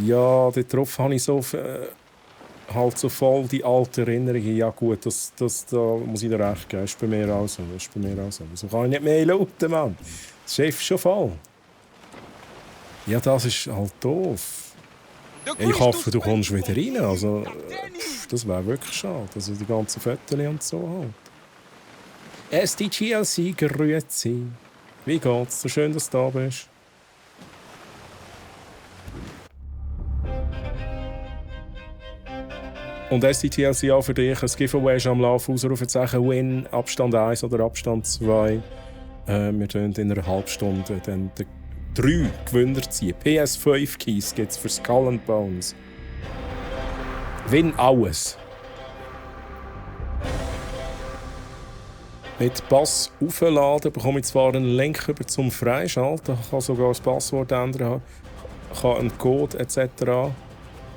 Ja, darauf habe ich so voll die alten Erinnerungen. Ja gut, da muss ich dir recht geben. Das ist bei mir auch so. So kann ich nicht mehr lauten, Mann. Das Schiff ist schon voll. Ja, das ist halt doof. Ich hoffe, du kommst wieder rein. Also, das wäre wirklich schade. Also die ganzen Fotos und so halt. SDGLC, grüezi. Wie geht's? So schön, dass du da bist. Und SDGLC auch für dich. Ein Giveaway ist am Laufen. Ausrufezeichen Win, Abstand 1 oder Abstand 2. Wir tun in einer halben Stunde dann 3 Gewinner ziehen. PS5 Keys gibt es für Skull and Bones. Win alles. Mit Pass aufladen bekomme ich zwar einen Link über zum Freischalten, ich kann sogar das Passwort ändern, kann einen Code etc.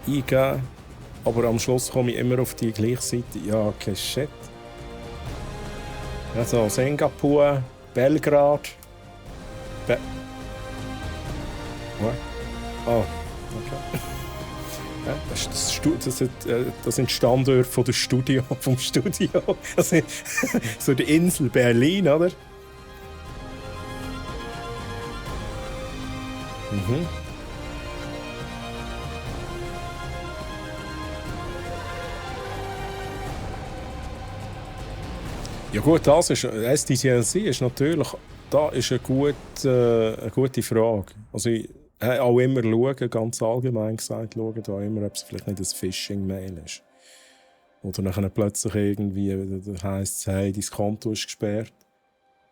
eingeben, aber am Schluss komme ich immer auf die gleiche Seite. Ja, okay, shit. Also Singapur, Belgrad. What? Ah, okay. Ja, das sind die Standorte vom Studio. Also, so die Insel Berlin, oder? Mhm. Ja gut, das ist SDCLC ist natürlich, da ist eine gute Frage. Also ich auch immer schauen, ganz allgemein gesagt, schauen da immer, ob es vielleicht nicht ein Phishing-Mail ist. Oder dann plötzlich irgendwie heisst es, hey, dein Konto ist gesperrt.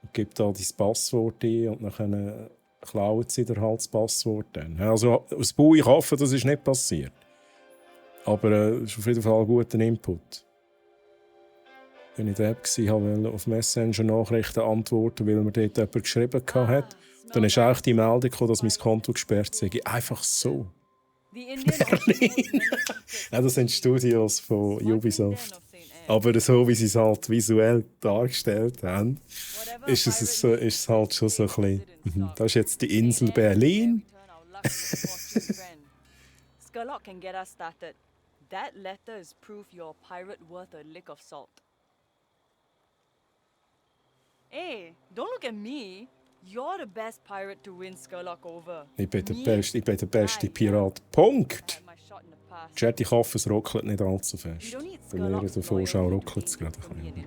Und gib da dein Passwort ein und dann klauen sie dir halt das Passwort dann. Also aus Bau, ich hoffe, das ist nicht passiert. Aber es ist auf jeden Fall ein guter Input. Wenn ich dort war, wollte auf Messenger-Nachrichten antworten, weil mir dort jemand geschrieben hat. Dann ist auch die Meldung gekommen, dass mein Konto gesperrt sei. Einfach so. Berlin! Ja, das sind Studios von Ubisoft. Aber so, wie sie es halt visuell dargestellt haben, ist es halt schon so ein bisschen... Das ist jetzt die Insel Berlin. Skurlock can get us started. That letter is proof you're a pirate worth a lick of salt. Hey, don't look at me. You're the best pirate to win Skurlock over. Ich bin der beste Pirat. Punkt! Chat, ich hoffe, es ruckelt nicht allzu fest. Bei mir in der Vorschau ruckelt es gerade ein bisschen.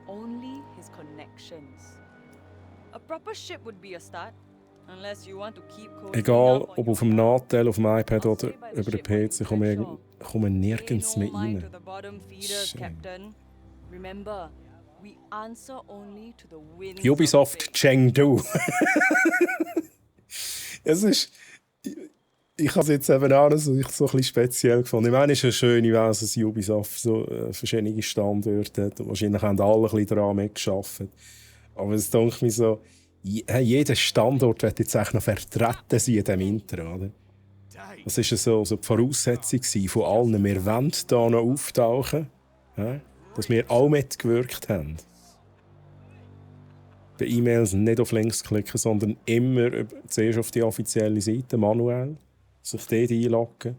Only his connections. A proper ship would be a start. Unless you want to keep Egal, ob auf dem Nachteil, auf dem iPad oder über den PC, kommen nirgends mehr rein. Remember, we answer only to the winds Ubisoft Chengdu. Es ist... Ich habe es jetzt eben auch so ein bisschen speziell gefunden. Ich meine, es ist eine schöne Weise, dass Ubisoft so verschiedene Standorte hat. Wahrscheinlich haben alle ein bisschen daran mitgearbeitet. Aber es denke mir so, jeder Standort wird jetzt eigentlich noch vertreten sein in diesem Intro, oder? Das war so die Voraussetzung von allen. Wir wollen hier noch auftauchen, ja? Dass wir auch mitgewirkt haben. Bei E-Mails nicht auf Links klicken, sondern immer zuerst auf die offizielle Seite, manuell, sich dort einloggen.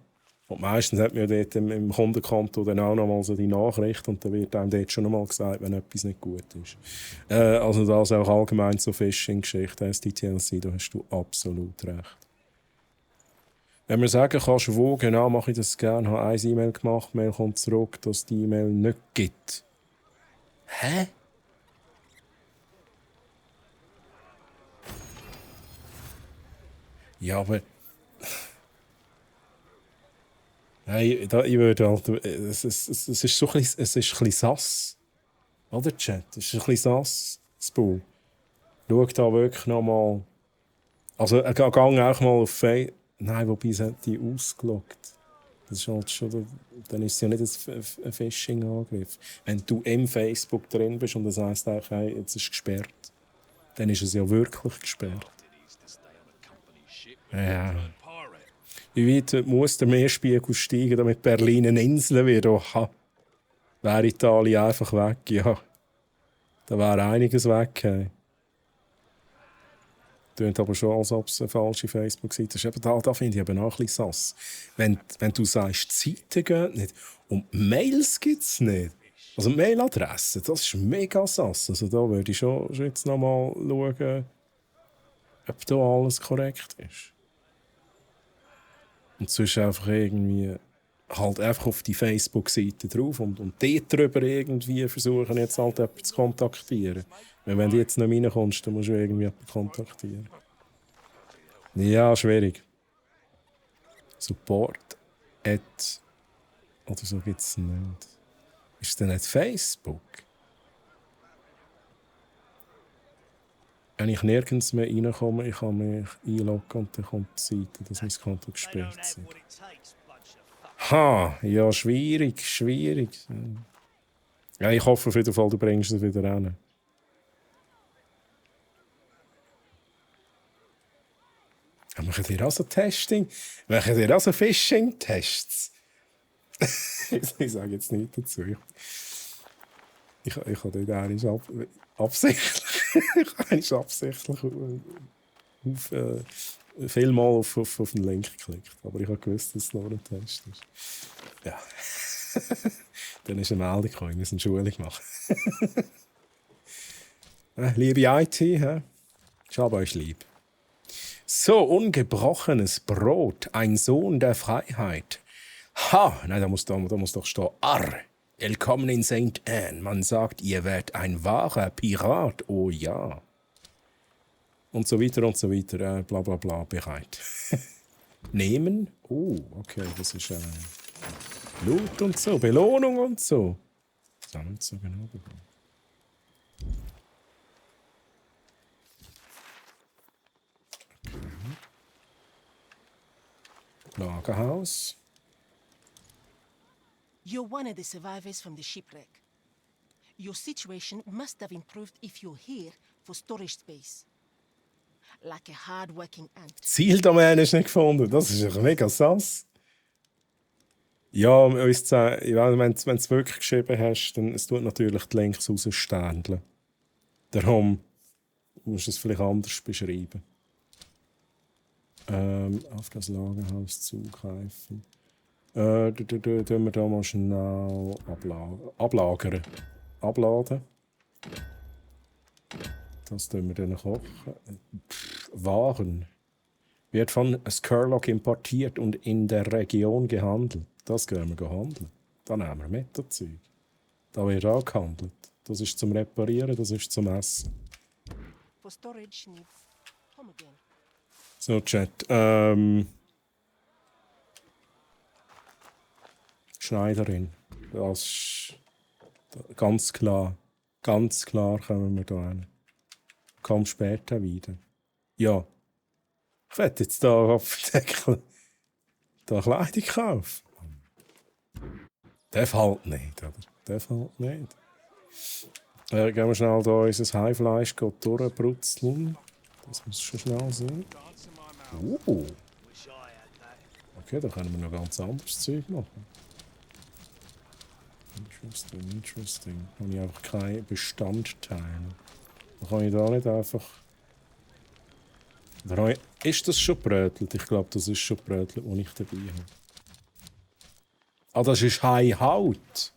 Und meistens hat man ja dort im Kundenkonto dann auch noch mal so die Nachricht und dann wird einem dort schon noch mal gesagt, wenn etwas nicht gut ist. Also das auch allgemein zur Phishing-Geschichte, SDTLC, da hast du absolut recht. Wenn man sagen kannst, wo genau mache ich das gerne, habe eine E-Mail gemacht, Mail kommt zurück, dass es die E-Mail nicht gibt. Hä? Ja, aber... Hey, ich würde halt... Es ist so ein bisschen sass. Oder, Chat? Es ist ein bisschen sass, das Buch. Schau da wirklich noch mal... Also, gang auch mal auf Facebook... Nein, wobei es hat die ausgeloggt. Das ist halt schon... Dann ist es ja nicht ein Phishing-Angriff. Wenn du im Facebook drin bist und das heisst eigentlich, hey, jetzt ist es gesperrt, dann ist es ja wirklich gesperrt. Ja. Wie weit muss der Meerspiegel steigen, damit Berlin eine Insel wird? Oha. Wäre Italien einfach weg, ja. Da wäre einiges weg. Hey. Tönt aber schon, als ob es eine falsche Facebook-Seite ist. Eben da finde ich eben auch ein bisschen sass. Wenn du sagst, die Seiten gehen nicht und Mails gibt es nicht. Also Mailadressen, das ist mega sass. Also da würde ich schon jetzt noch mal schauen, ob da alles korrekt ist. Und sonst einfach irgendwie halt einfach auf die Facebook-Seite drauf und dort drüber irgendwie versuchen, jetzt halt jemanden zu kontaktieren. Weil wenn du jetzt nicht reinkommst, dann musst du irgendwie jemanden kontaktieren. Ja, schwierig. Support@ oder so gibt es nicht. Ist es denn nicht Facebook? Wenn ich nirgends mehr reinkomme, ich kann mich einloggen und dann kommt die Seite, dass mein Konto gesperrt ist. Ha, ja, schwierig. Ja, ich hoffe auf jeden Fall, du bringst es wieder hin. Ja, machen die auch so Testing? Machen die auch so Phishing-Tests? Ich sage jetzt nichts dazu. Ich habe dort absichtlich vielmal auf den Link geklickt. Aber ich habe gewusst, dass es nur ein Test ist. Ja. Dann ist eine Meldung gekommen, wir müssen eine Schulung machen. Liebe IT, ich habe euch lieb. So, ungebrochenes Brot, ein Sohn der Freiheit. Ha, nein, da muss doch stehen. Arr, willkommen in St. Anne. Man sagt, ihr werdet ein wahrer Pirat. Oh ja. Und so weiter, bla bla bla, bereit. Nehmen? Oh, okay, das ist Loot und so, Belohnung und so. Das haben wir nicht so genau bekommen. Okay. Lagerhaus. You're one of the survivors from the shipwreck. Your situation must have improved if you're here for storage space. Like a hard-working ant. Zieldomain ist nicht gefunden. Das ist ein mega sass. Ja, wenn du es wirklich geschrieben hast, dann es tut natürlich die Links rausständeln. Darum musst du es vielleicht anders beschreiben. Auf das Lagerhaus zugreifen. Tun wir da mal schnell ablagern. Abladen. Das tun wir dann kochen. Waren. Wird von Skurlock importiert und in der Region gehandelt. Das gehen wir handeln. Da nehmen wir mit das Zeug. Da wird auch gehandelt. Das ist zum Reparieren, das ist zum Essen. For storage needs home again. So, Chat. Schneiderin. Das ist ganz klar. Ganz klar kommen wir da hin. Komm später wieder. Ja. Ich werde jetzt hier auf dem Deckel da Kleidung kaufen. Der fällt nicht, oder? Der fällt nicht. Gehen wir schnell hier unser Haifleisch durchbrutzeln. Das muss schon schnell sein. Okay, da können wir noch ganz anderes Zeug machen. Interesting. Da habe ich einfach keine Bestandteile. Da kann ich da nicht einfach... Ist das schon brötelt? Ich glaube, das ist schon brötelt, das ich dabei habe. Ah, das ist Hai-Haut.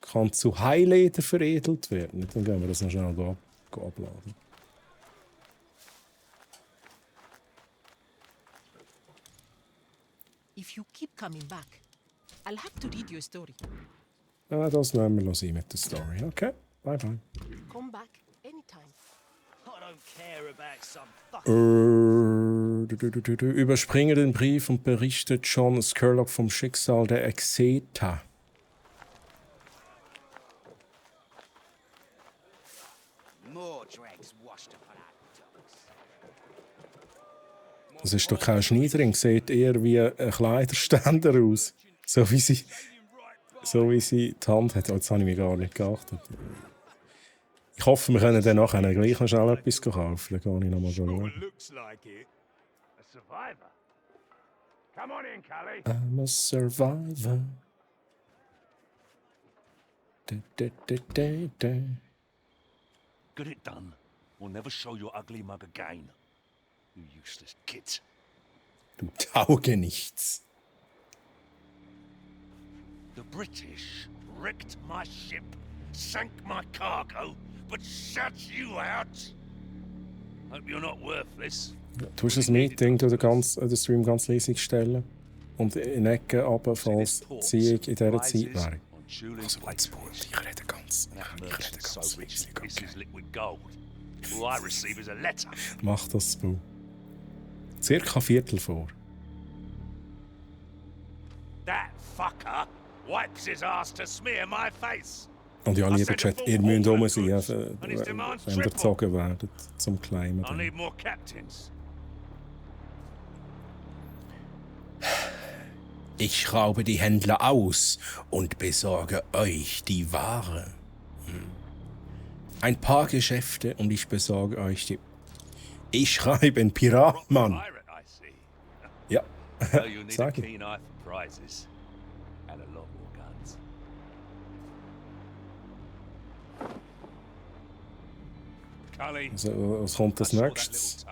Kann zu Haileder veredelt werden. Dann gehen wir das noch schnell abladen. If you keep coming back, I'll have to read you a story. Das lassen wir sein mit der Story. Okay, bye. Come back anytime. Überspringe den Brief und berichtet John Skurlock vom Schicksal der Exeta. Das ist doch kein Schneiderin, sieht eher wie ein Kleiderständer aus. So wie sie die Hand hat. Oh, jetzt habe ich mich gar nicht geachtet. Ich hoffe, wir können dann nachher gleich noch schnell etwas kaufen. Dann gehe ich noch mal schauen. I'm a survivor. Get it done. We'll never show your ugly mug again. You useless kid. Du Taugenichts. The British wrecked my ship, sank my cargo, but shut you out. Hope you're not worthless. Du hast das Meeting durch den Stream ganz leise stellen und in Ecken runter, falls Ziehung in dieser Zeit wäre. Also ganz gut, ich rede ganz leise. Mach das, Boo. Circa Viertel vor. That fucker wipes his ass to smear my face. Und ja, lieber Chat, ihr müsst rum sein, wenn ihr gezogen werdet zum Claimen. I need more captains. Ich schraube die Händler aus und besorge euch die Ware. Ein paar Geschäfte und ich besorge euch die... Ich schreibe ein Pirat, Mann. Ja, sag ich. Also, was kommt als nächstes?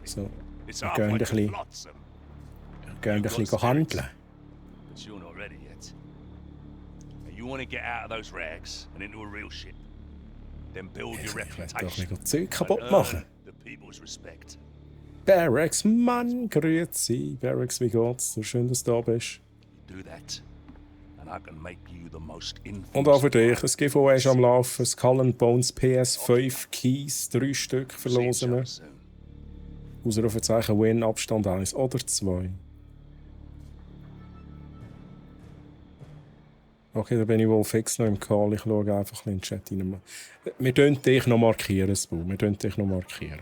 So, It's wir gehen ein halfway to bisschen, Flotsam, gehen ein bisschen handeln. but you're not ready yet. Now, you want to get out of those rags and into a real ship. Then build your Ich will doch reputation. nicht Zeug and kaputt machen. earn the people's respect. Barracks, Mann, grüezi. Barracks, wie geht's? So schön, dass du da bist. Do that, and I can make you the most Und auch für infamous. dich, das Giveaway ist am Laufen. Skull and Bones PS5 Keys, 3 Stück verlosen wir. soon. Ausrufezeichen Win, Abstand 1 oder 2. Okay, da bin ich wohl fix noch im Call. Ich schaue einfach in den Chat rein. Wir markieren dich noch markieren, Sbu. Wir dich noch markieren.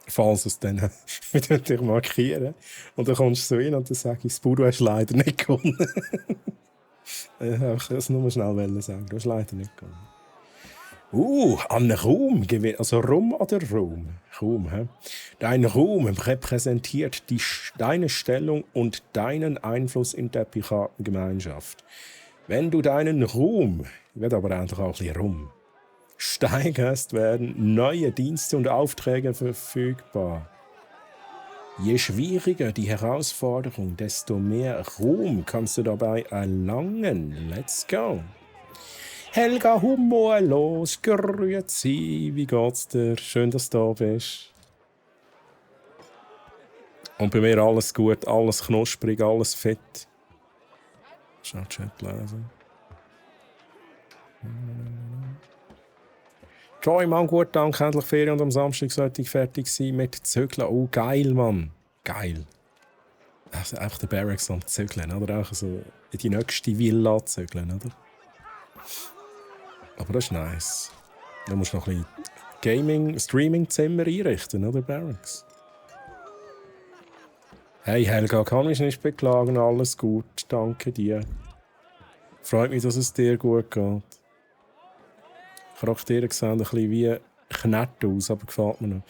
Falls es dann... Wir dich markieren. Und dann kommst du so rein und dann sage ich, Sbu, du hast leider nicht gewonnen. Ich wollte es nur schnell sagen. Du hast leider nicht gewonnen. An Ruhm gewinnt. Also Rum oder Ruhm? Ruhm, hä? Dein Ruhm repräsentiert deine Stellung und deinen Einfluss in der Piratengemeinschaft. Wenn du deinen Ruhm, wird aber einfach auch ein bisschen Rum, steigerst, werden neue Dienste und Aufträge verfügbar. Je schwieriger die Herausforderung, desto mehr Ruhm kannst du dabei erlangen. Let's go! Helga humorlos, grüezi, wie geht's dir? Schön, dass du da bist. Und bei mir alles gut, alles knusprig, alles fett. Schnell Chat lesen. Joy, Mann, gut, danke, endlich Ferien und am Samstag sollte ich fertig sein mit Zügeln. Oh, geil, Mann. Geil. Also einfach der Barracks am Zügeln, oder? Auch so in die nächste Villa zügeln, oder? Aber das ist nice. Da musst du noch ein bisschen Streaming-Zimmer einrichten, oder, Barracks? Hey Helga, kann mich nicht beklagen, alles gut, danke dir. Freut mich, dass es dir gut geht. Charaktere sehen ein bisschen wie Knett aus, aber gefällt mir noch.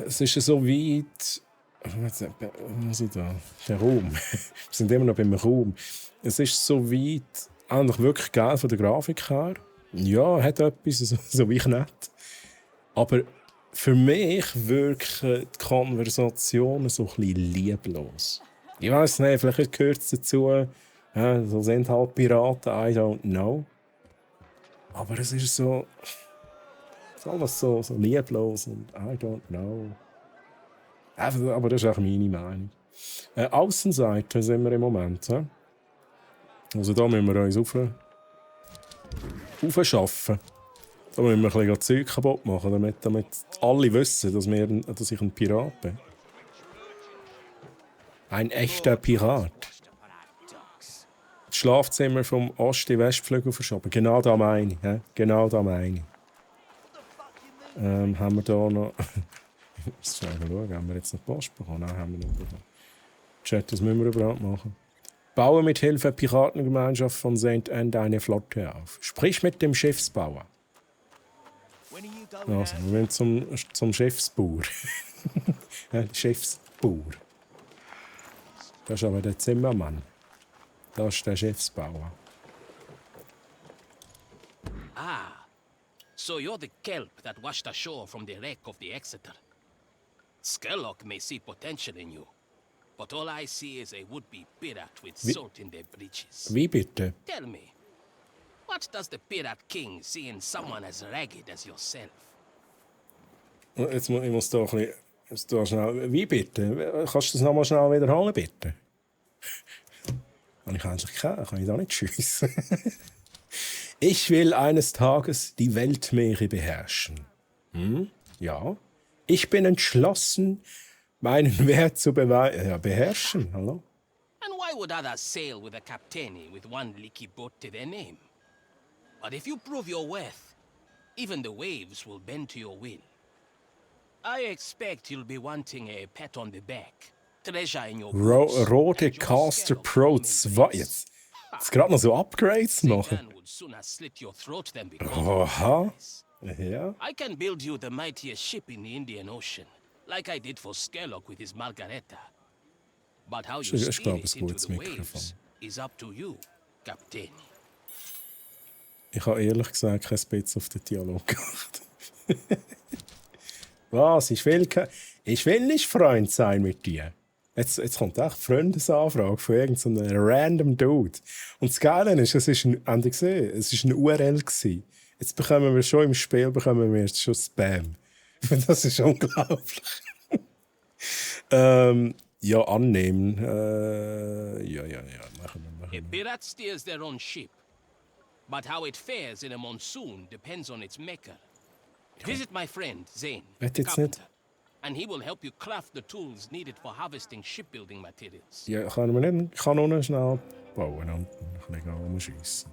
Es ist so weit... Was ist da? Der Raum. Wir sind immer noch beim Raum. Es ist so weit... Eigentlich wirklich geil von der Grafik her. Ja, hat etwas, so wie Knett. Aber für mich wirken die Konversationen so ein bisschen lieblos. Ich weiss nicht, vielleicht gehört es dazu. Ja, so sind halt Piraten, I don't know. Aber es ist so... Es ist alles so lieblos und I don't know. Aber das ist auch meine Meinung. Aussenseite sind wir im Moment. Ja? Also da müssen wir uns aufschaffen. Da müssen wir ein bisschen Zeug kaputt machen, damit alle wissen, dass ich ein Pirat bin. Ein echter Pirat. Das Schlafzimmer vom Ost- in den Westflügel verschoben. Genau da meine ich. Genau da meine ich. Haben wir da noch... Jetzt schauen, haben wir jetzt noch Post bekommen? Nein, haben wir nicht bekommen. Chat, das müssen wir überhaupt machen. Baue mit Hilfe der Piratengemeinschaft von St. Anne eine Flotte auf. Sprich mit dem Schiffsbauer. Also, wir wollen zum Schiffsbauer. Schiffsbauer. Das ist aber der Zimmermann. Das ist der Schiffsbauer. Ah, so you're the kelp that washed ashore from the wreck of the Exeter. Skerlock may see potential in you, but all I see is a would-be pirate with salt in their breeches. Wie bitte? Tell me, what does the Pirate King see in someone as ragged as yourself? Ich muss da ein bisschen... Schnell, wie bitte? Kannst du das nochmal schnell wiederholen, bitte? Habe ich eigentlich keine, kann ich da nicht schiessen. Ich will eines Tages die Weltmeere beherrschen. Ja. Ich bin entschlossen, meinen Wert zu beherrschen. Hallo? And why would others sail with a captaini with one leaky boat to their name? But if you prove your worth, even the waves will bend to your will. I expect you'll be wanting a pat on the back, treasure in your boots, Rote and your Caster Skerlock Pro will 2. embrace. Jetzt gerade noch so Upgrades machen. Satan would sooner slit your throat than become Aha. this. Ja. I can build you the mightiest ship in the Indian Ocean, like I did for Skerlock with his Margareta. But how you Ich steer glaube, it ein into gutes the Mikrofon. waves is up to you, Captain. Ich habe ehrlich gesagt kein Spitz auf den Dialog gemacht. Was? Ich will nicht Freund sein mit dir. Jetzt kommt echt Freundesanfrage von irgendeinem random Dude. Und das Geile ist, es ist habt ihr gesehen? Es ist eine URL gewesen. Jetzt bekommen wir schon im Spiel jetzt schon Spam. Das ist unglaublich. Ja, annehmen. Ja. Machen wir. A pirate steers their own ship. But how it fares in a monsoon depends on its maker. Visit my friend, Zane, Wird the jetzt nicht. carpenter, and he will help you craft the tools needed for harvesting shipbuilding materials. Ja, können wir nicht Kanonen schnell bauen und ein bisschen rumschiessen.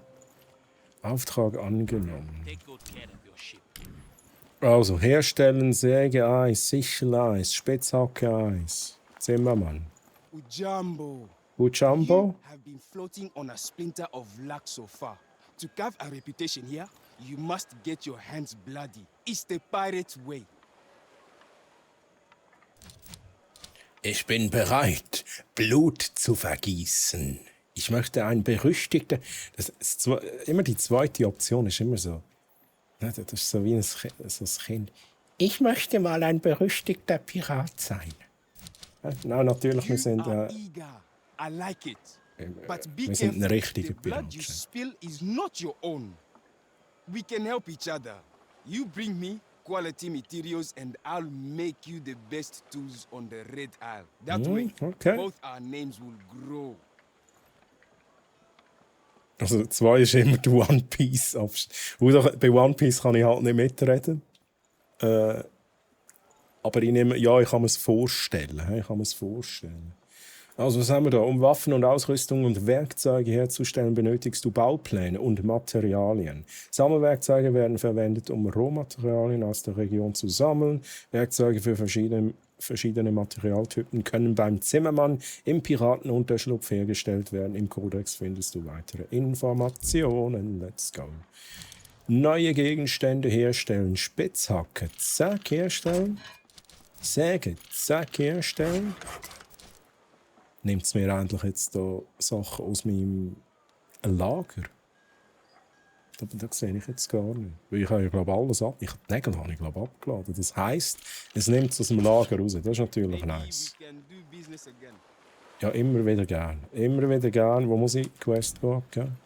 Auftrag angenommen. Take good care of your ship. Also, herstellen, Säge Eis, Sichel Eis, Spitzhacke Eis. Zimmermann. Ujambo. Ujambo? You have been floating on a splinter of luck so far. To carve a reputation here, you must get your hands bloody. It's the pirate way. Ich bin bereit, Blut zu vergießen. Ich möchte ein berüchtigter... immer die zweite Option ist immer so... Das ist so wie ein Kind. Ich möchte mal ein berüchtigter Pirat sein. Nein, natürlich, wir sind... You are eager. I like it. But be wir sind ein careful. richtiger The blood Pirat. you spill is not your own. We can help each other. You bring me quality materials and I'll make you the best tools on the Red Isle. That way, okay. both our names will grow. Also 2 ist immer die One Piece. Bei One Piece kann ich halt nicht mitreden. Aber ich kann mir es vorstellen. Also was haben wir da? Um Waffen und Ausrüstung und Werkzeuge herzustellen, benötigst du Baupläne und Materialien. Sammelwerkzeuge werden verwendet, um Rohmaterialien aus der Region zu sammeln. Werkzeuge für verschiedene Materialtypen können beim Zimmermann im Piratenunterschlupf hergestellt werden. Im Kodex findest du weitere Informationen. Let's go. Neue Gegenstände herstellen. Spitzhacke, zack, herstellen. Säge, zack, herstellen. Nimmt es mir endlich jetzt da Sachen aus meinem Lager? Das sehe ich jetzt gar nicht. Weil ich habe ja, glaube alles ab. Die Nägel habe ich, glaube abgeladen. Das heisst, es nimmt es aus dem Lager raus. Das ist natürlich nice. We can do business again. Ja, immer wieder gern. Immer wieder gern. Wo muss ich Questbook geben?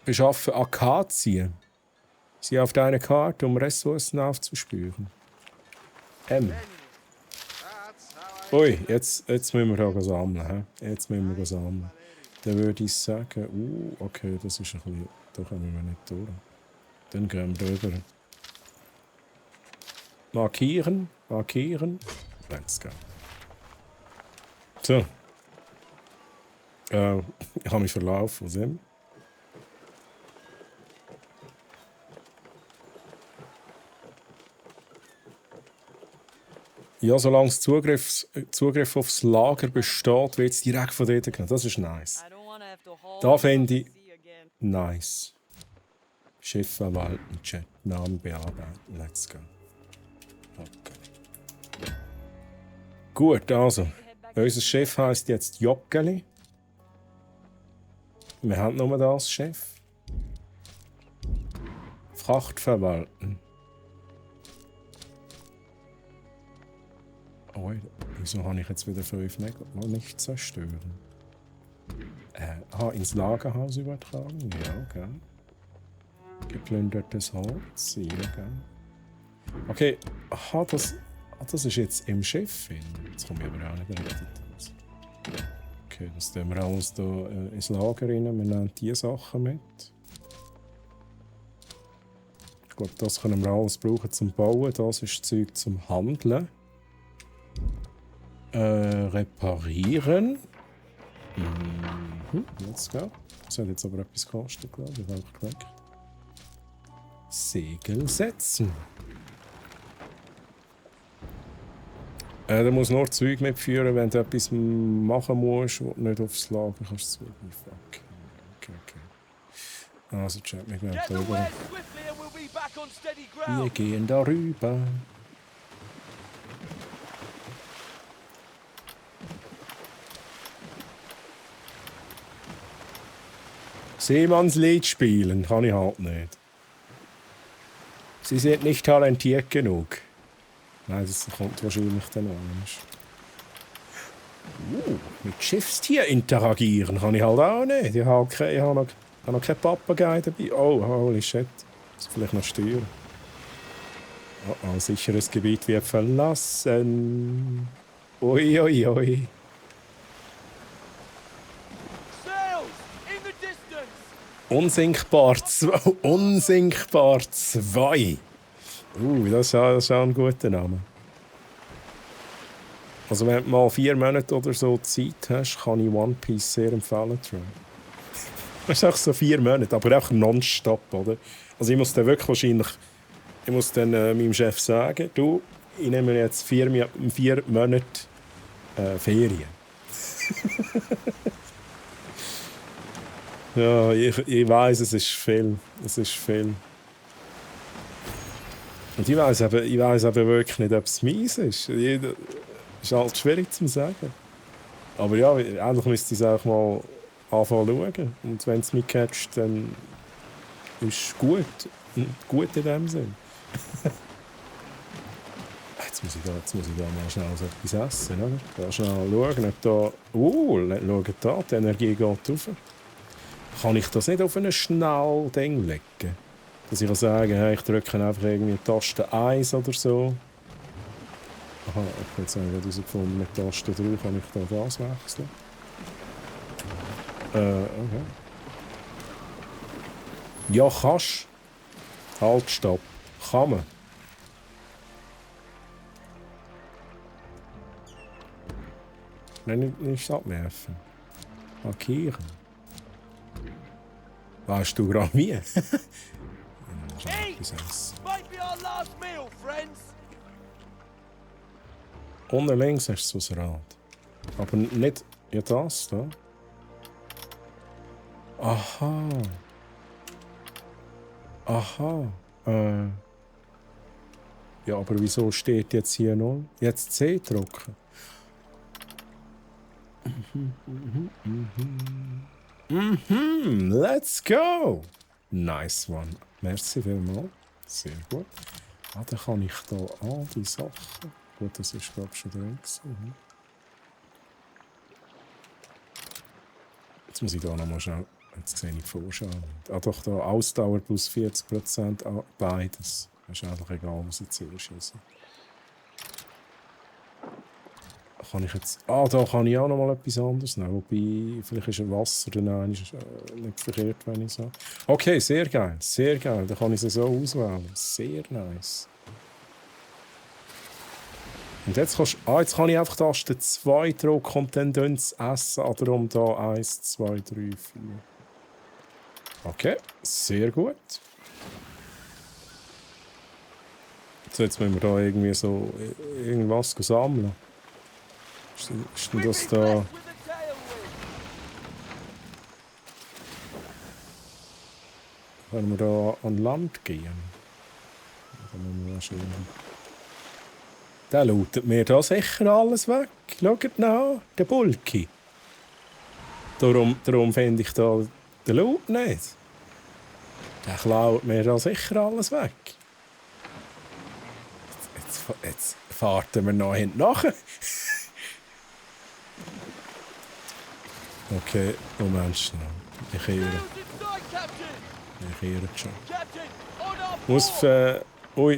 Beschaffen Akazien. Sie auf deiner Karte, um Ressourcen aufzuspüren. Ui, jetzt müssen wir da sammeln. Jetzt müssen wir sammeln. Dann würde ich sagen, okay, das ist ein bisschen, da kommen wir nicht durch. Dann gehen wir drüber. Markieren. Let's go. So. Ich habe mich verlaufen. Was immer. Ja, solange es Zugriff aufs Lager besteht, wird es direkt von dort genommen. Das ist nice. Da finde ich nice. Schiff verwalten, Chat, Namen bearbeiten. Let's go. Okay. Gut, also. Unser Schiff heisst jetzt Joggeli. Wir haben nur das Schiff. Fracht verwalten. Oh, wieso habe ich jetzt wieder 5 Nägel? Mal nicht zerstören. Ins Lagerhaus übertragen? Ja, okay. Geplündertes Holz? Ja, okay. Okay, das ist jetzt im Schiff. Jetzt komme ich aber auch nicht richtig raus. Okay, das tun wir alles hier ins Lager rein. Wir nehmen diese Sachen mit. Ich glaube, das können wir alles brauchen zum Bauen. Das ist Zeug zum Handeln. Reparieren. Let's go. Das hat jetzt aber etwas gekostet, glaube ich. Einfach weg. Segel setzen. Du musst nur Zeug mitführen, wenn du etwas machen musst, wo du nicht aufs Lager kannst zugreifen. Okay. Also, Chat, wir gehen darüber. Wir gehen darüber. Seemannslied spielen kann ich halt nicht. Sie sind nicht talentiert genug. Nein, das kommt wahrscheinlich dann noch. Mit Schiffstier interagieren kann ich halt auch nicht. Ich habe noch keinen Papagei dabei. Oh, holy shit. Muss vielleicht noch steuern. Oh, sicheres Gebiet wird verlassen. Ui, ui, ui. Unsinkbar 2. Unsinkbar 2. Das ist auch ein guter Name. Also wenn du mal 4 Monate oder so Zeit hast, kann ich One Piece sehr empfehlen. Das ist auch so 4 Monate, aber auch nonstop, oder? Also ich muss dann wirklich wahrscheinlich, meinem Chef sagen, du, ich nehme jetzt 4 Monate Ferien. Ja, ich weiss, es ist viel. Es ist viel. Und ich weiss eben wirklich nicht, ob es mies ist. Ist halt schwierig zu sagen. Aber ja, endlich müsste ich es auch mal anfangen zu schauen. Und wenn es mich catcht, dann ist es gut. Gut in dem Sinn. Jetzt muss ich da mal schnell so etwas essen, oder? Da schnell schauen, ob da... schau da, die Energie geht rauf. Kann ich das nicht auf ein Schnell-Ding legen? Dass ich sagen kann, hey, ich drücke einfach irgendwie Taste 1 oder so. Aha, ich habe jetzt gerade herausgefunden, mit Taste 3 kann ich da das wechseln. Okay. Ja, kannst. Halt, stopp. Kann man. Nein, nicht abwerfen. Markieren. Weißt du gerade wie? Unten links hast du so ein Rad. Aber nicht... Ja, das da. Aha. Aha. Ja, aber wieso steht jetzt hier 0? Jetzt C drücken. Let's go! Nice one. Merci vielmals. Sehr gut. Dann kann ich da all die Sachen... Gut, das ist glaube ich schon drin gewesen. Jetzt muss ich da nochmal schnell... Jetzt sehe ich die Vorschau. Doch, da Ausdauer plus 40%, beides. Das ist einfach egal, was ich zuerst schieße. Kann ich jetzt... da kann ich auch noch mal etwas anderes nehmen. Wobei, vielleicht ist ein Wasser dann nicht verkehrt, wenn ich so... Okay, sehr geil, sehr geil. Dann kann ich es so auswählen. Sehr nice. Und jetzt kannst jetzt kann ich einfach Taste 2 drücken und dann das essen. Darum da 1, 2, 3, 4. Okay, sehr gut. So, jetzt müssen wir da irgendwie so irgendwas sammeln. Ist denn das da... Können wir da an Land gehen? Der lootet mir da sicher alles weg. Schaut nach, der Bulki. Darum finde ich da den Loot nicht. Der klaut mir da sicher alles weg. Jetzt fahren wir noch hinten nach. Okay, Moment schnell. Ich irre schon.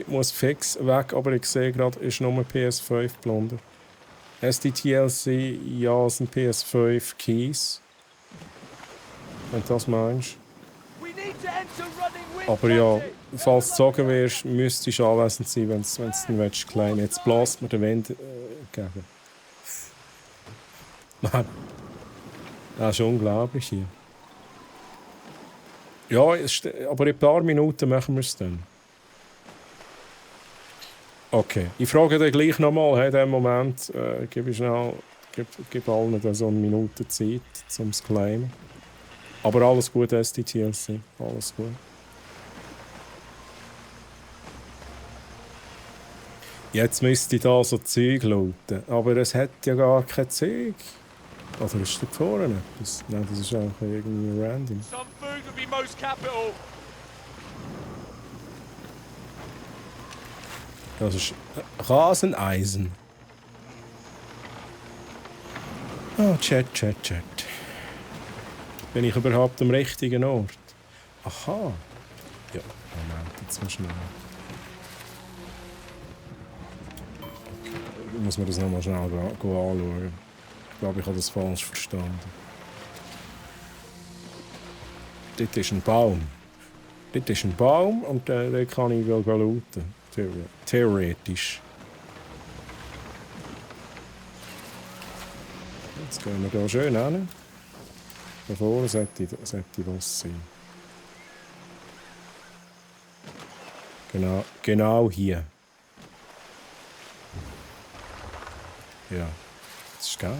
Muss fix weg, aber ich sehe gerade, ist nur PS5 Plunder. SDTLC, ja, sind PS5 Keys. Wenn du das meinst. Aber ja, falls du gezogen wirst, müsstest du anwesend sein, wenn du es dann claimen willst. Jetzt bläst mir den Wind gegen. Mann. Das ist unglaublich hier. Ja, aber in ein paar Minuten machen wir es dann. Okay, ich frage dich gleich nochmal, in diesem Moment gib allen so eine Minute Zeit, um es zu claimen. Aber alles gut, SDTLC, alles gut. Jetzt müsste ich da so Zeug looten, aber es hat ja gar kein Zeug. Oder ist da vorne etwas? Nein, das ist einfach irgendwie random. Das ist Raseneisen. Ah, Chat. Bin ich überhaupt am richtigen Ort? Aha. Ja, Moment, jetzt mal schnell. Okay. Muss man das nochmal schnell anschauen. Ich glaube, ich habe das falsch verstanden. Dort ist ein Baum. Dort ist ein Baum und den kann ich looten. Theoretisch. Jetzt gehen wir hier schön hin. Da vorne sollte was sein. Genau hier. Ja, das ist geil.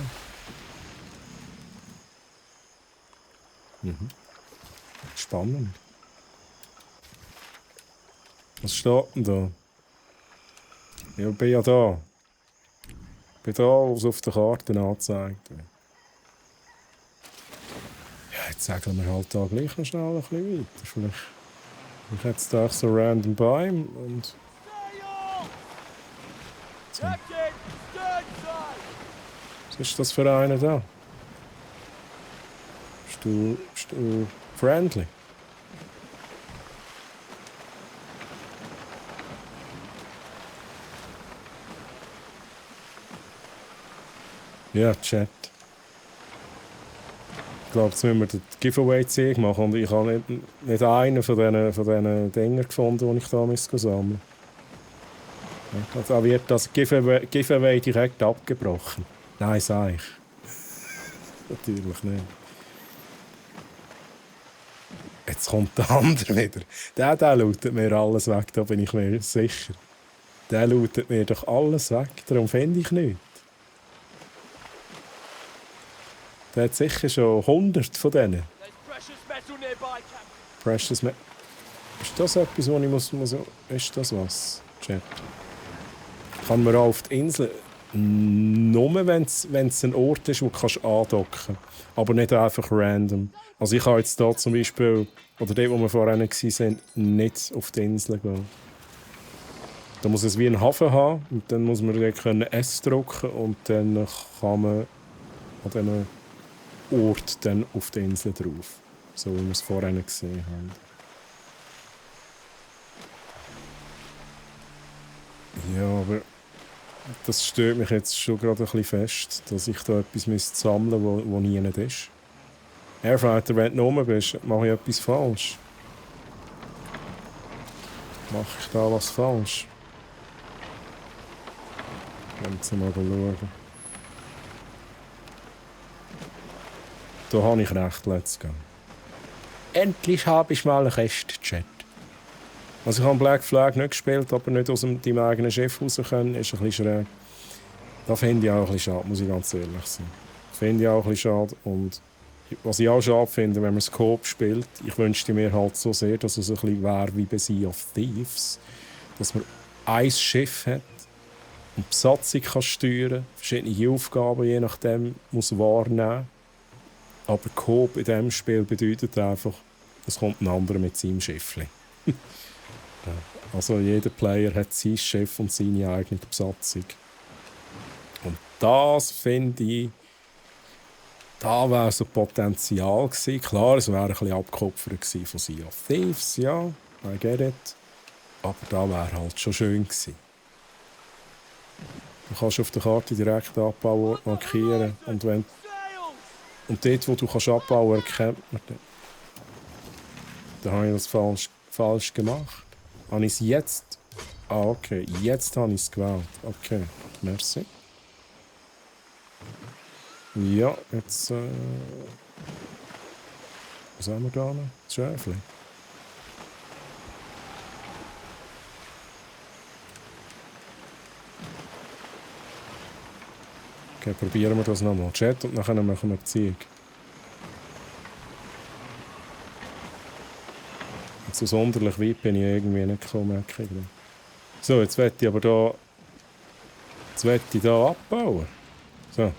Spannend. Was steht denn da? Ja, ich bin ja da. Ich bin da, was auf der Karte angezeigt wird. Ja, jetzt sagen wir halt da gleich noch schnell ein bisschen weiter. Vielleicht hat es da auch so random Bäume und... So. Was ist das für einer da? Bist du friendly? Ja, Chat. Ich glaube, jetzt müssen wir den Giveaway-Zeug machen und ich habe nicht einen von diesen Dingern gefunden, die ich da sammeln musste. Da wird das Giveaway direkt abgebrochen. Nein, sag ich. Natürlich nicht. Jetzt kommt der andere wieder. Der lootet mir alles weg, da bin ich mir sicher. Der lootet mir doch alles weg, darum finde ich nichts. Der hat sicher schon 100 von denen. Precious Metal. Ist das etwas, wo ich muss... Ist das was? Chat. Kann man auch auf die Insel... Nur wenn es ein Ort ist, wo du andocken kannst. Aber nicht einfach random. Also ich kann jetzt hier zum Beispiel... Oder dort, wo wir vorhin waren, nicht auf die Insel gehen. Da muss es wie einen Hafen haben. Und dann muss man dort S drücken. Und dann kann man an diesen Ort dann auf der Insel drauf. So wie wir es vorhin gesehen haben. Ja, aber das stört mich jetzt schon gerade ein bisschen fest, dass ich da etwas sammeln müsste, wo nie nicht ist. Airfighter, wenn du oben bist, mache ich etwas falsch. Mache ich da was falsch? Jetzt mal schauen. Da habe ich recht, let's go. Endlich habe ich mal einen Rest-Chat. Also ich habe Black Flag nicht gespielt, aber nicht aus deinem eigenen Schiff raus können, ist ein bisschen schräg. Das finde ich auch ein bisschen schade, muss ich ganz ehrlich sein. Finde ich auch ein bisschen schade. Und was ich auch schade finde, wenn man Scope spielt, ich wünschte mir halt so sehr, dass es ein bisschen wäre wie bei Sea of Thieves. Dass man ein Schiff hat und die Besatzung kann steuern, verschiedene Aufgaben je nachdem muss wahrnehmen. Aber Coop in diesem Spiel bedeutet einfach, es kommt ein anderer mit seinem Schiffchen. Also jeder Player hat sein Schiff und seine eigene Besatzung. Und das finde ich, da wäre so Potenzial gewesen. Klar, es wäre ein bisschen abgekupfert gewesen von Sea of Thieves, ja, I get it. Aber da wäre halt schon schön gewesen. Du kannst auf der Karte direkt Abbau markieren und dort, wo du abbauen kannst, erkennt man das. Da habe ich das falsch gemacht. Habe ich es jetzt? Ah, okay. Jetzt habe ich es gewählt. Okay, merci. Ja, jetzt... was haben wir da noch? Das Schäfchen. Okay, probieren wir das nochmal. Chat und nachher machen wir die Ziege. So sonderlich weit bin ich irgendwie nicht gekommen. So, jetzt werde ich aber da... Jetzt werde ich da abbauen. So.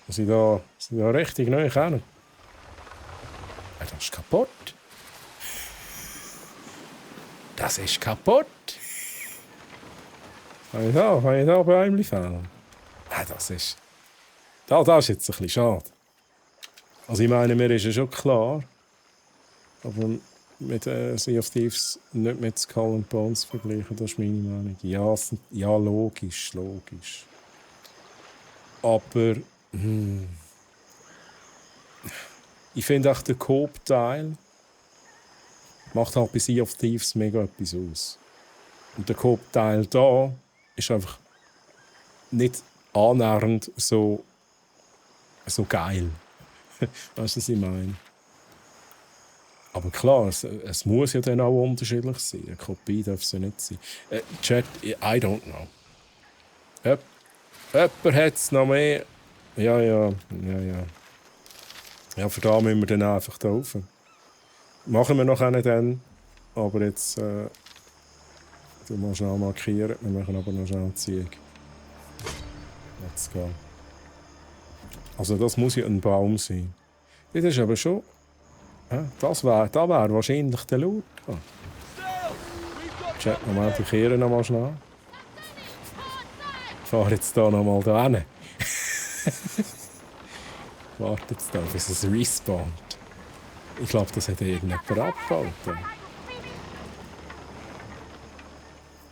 Muss ich da richtig neu hin? Das ist kaputt. das ist kaputt. Kann ich da Bäumchen fällen? Nein, das ist jetzt ein bisschen schade. Also ich meine, mir ist ja schon klar, aber mit Sea of Thieves nicht mit Skull and Bones vergleichen, das ist meine Meinung. Ja, logisch. Aber ich finde auch der Coop-Teil macht halt bei Sea of Thieves mega etwas aus. Und der Coop-Teil da ist einfach nicht annähernd so geil. Weißt du, was ich meine? Aber klar, es muss ja dann auch unterschiedlich sein. Eine Kopie darf es ja nicht sein. Chat, I don't know. Jemand hat es noch mehr. Ja. Ja, für da müssen wir dann einfach da rauf. Machen wir noch einen dann. Aber jetzt du musst schnell markieren. Wir machen aber noch schnell Zieg. Let's go. Also das muss ja ein Baum sein. Das ist aber schon... Da wäre wahrscheinlich der Loot. Chat, Moment, ich kehre noch mal schnell. Ich fahre jetzt hier noch mal da hin. Warte jetzt da, bis es respawnt. Ich glaube, das hat irgendjemand abgehalten.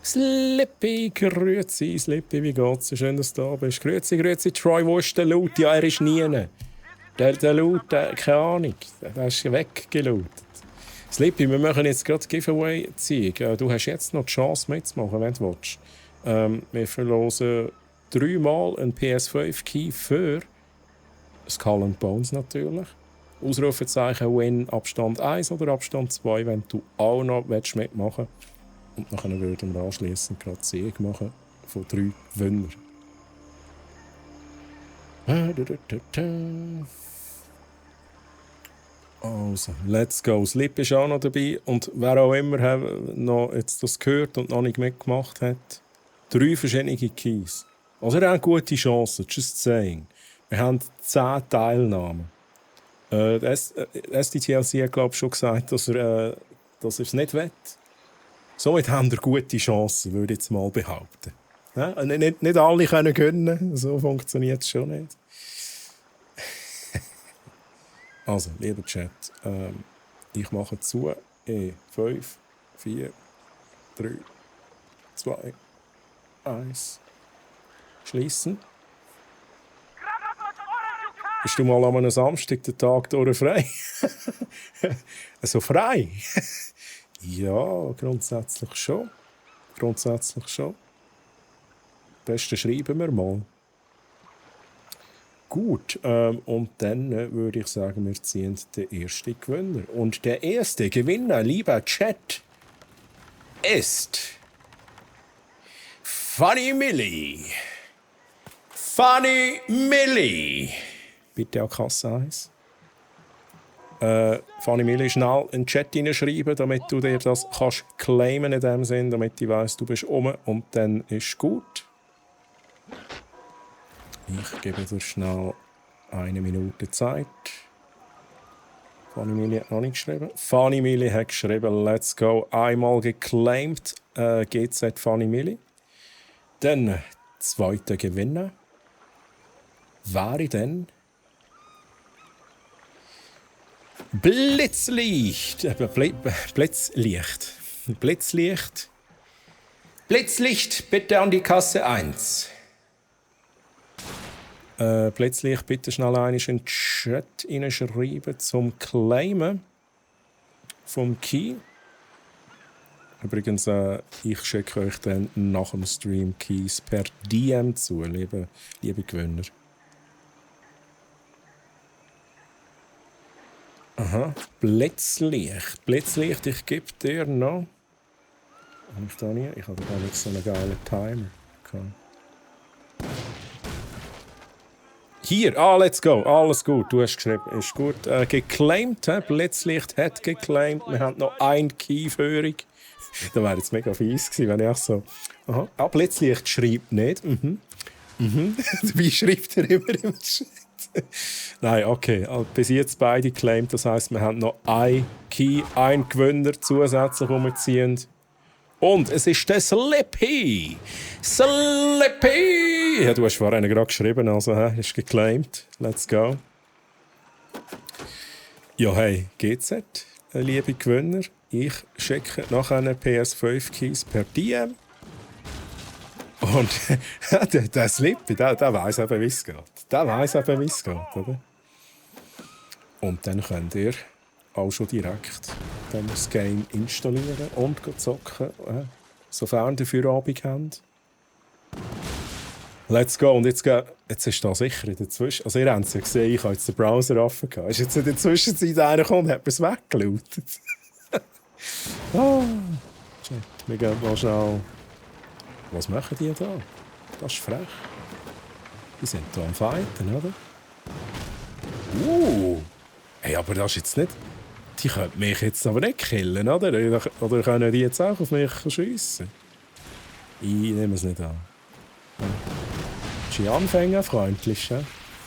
Slippy, grüezi, Slippy, wie geht's? Schön, dass du da bist. Grüezi, Troy, wo ist der Loot? Ja, er ist nie. Der Loot, keine Ahnung, der ist weggelootet. Slippy, wir machen jetzt gerade Giveaway ziehen. Du hast jetzt noch die Chance mitzumachen, wenn du willst. Wir verlosen 3-mal einen PS5-Key für Skull and Bones natürlich. Ausrufezeichen Win Abstand 1 oder Abstand 2, wenn du auch noch mitmachen willst. Und dann würden wir anschliessend gerade Sieg machen von 3 Gewinnern. Also, let's go. Slip ist auch noch dabei. Und wer auch immer noch jetzt das gehört und noch nicht mitgemacht hat, 3 verschiedene Keys. Also, ihr habt gute Chancen, just saying. Wir haben 10 Teilnahmen. SDTLC hat, glaube ich, schon gesagt, dass er es nicht will. Somit haben wir gute Chancen, würde ich jetzt mal behaupten. Ja? Nicht alle können gewinnen, so funktioniert es schon nicht. Also, lieber Chat, ich mache zu. 5, 4, 3, 2, 1. Schließen. Bist du mal an einem Samstag den Tag durch frei? So frei? Ja, grundsätzlich schon. Besten schreiben wir mal. Gut, und dann würde ich sagen, wir ziehen den ersten Gewinner. Und der erste Gewinner, lieber Chat, ist Funny Millie. Bitte auch Kasse 1. Funny Millie, schnell in den Chat hineinschreiben, damit du dir das kannst claimen in dem Sinn, damit ich weiss, du bist um und dann ist gut. Ich gebe dir schnell 1 Minute Zeit. Funny Millie hat noch nicht geschrieben. Funny Millie hat geschrieben, let's go. Einmal geclaimed, GZ Funny Millie. Dann zweiter Gewinner. Wäre dann Blitzlicht. Blitzlicht, bitte an die Kasse 1. Blitzlicht, bitte schnell einmal in den Chat hineinschreiben zum Claimen vom Key. Übrigens, ich schicke euch dann nach dem Stream Keys per DM zu, liebe Gewinner. Aha, Blitzlicht, ich gebe dir noch. Ich habe gar nicht so einen geilen Timer. Okay. Hier, let's go, alles gut, du hast geschrieben, ist gut. Geclaimed, Blitzlicht hat geclaimed, wir haben noch 1 Keyführung. Das wäre jetzt mega fies gewesen, wenn ich auch so... Aha, Blitzlicht schreibt nicht. Dabei schreibt er immer im Chat. Nein, okay, bis jetzt beide geclaimed, das heisst, wir haben noch 1 Key, 1 Gewinner zusätzlich, den wir ziehen. Und es ist der Slippy. Slippy! Ja, du hast vorhin gerade geschrieben, also ist geclaimed. Let's go. Ja, hey, GZ, liebe Gewinner. Ich schicke nachher PS5-Keys per DM. Und der Slippy, der weiss eben, wie es geht. Der weiss eben, wie es geht, oder? Und dann könnt ihr auch schon direkt das Game installieren und zocken, sofern ihr Feierabend habt. Let's go. Und jetzt ist da sicher in der Zwischenzeit. Also, ihr habt es ja gesehen, ich habe jetzt den Browser offen gehabt. Ist jetzt in der Zwischenzeit einer gekommen und hat mir es weggelootet. Shit. Wir gehen mal schnell. Was machen die da? Das ist frech. Die sind da am Fighten, oder? Hey, aber das ist jetzt nicht. Die können mich jetzt aber nicht killen, oder? Oder können die jetzt auch auf mich schiessen? Ich nehme es nicht an. Das ist anfängerfreundlich, ja?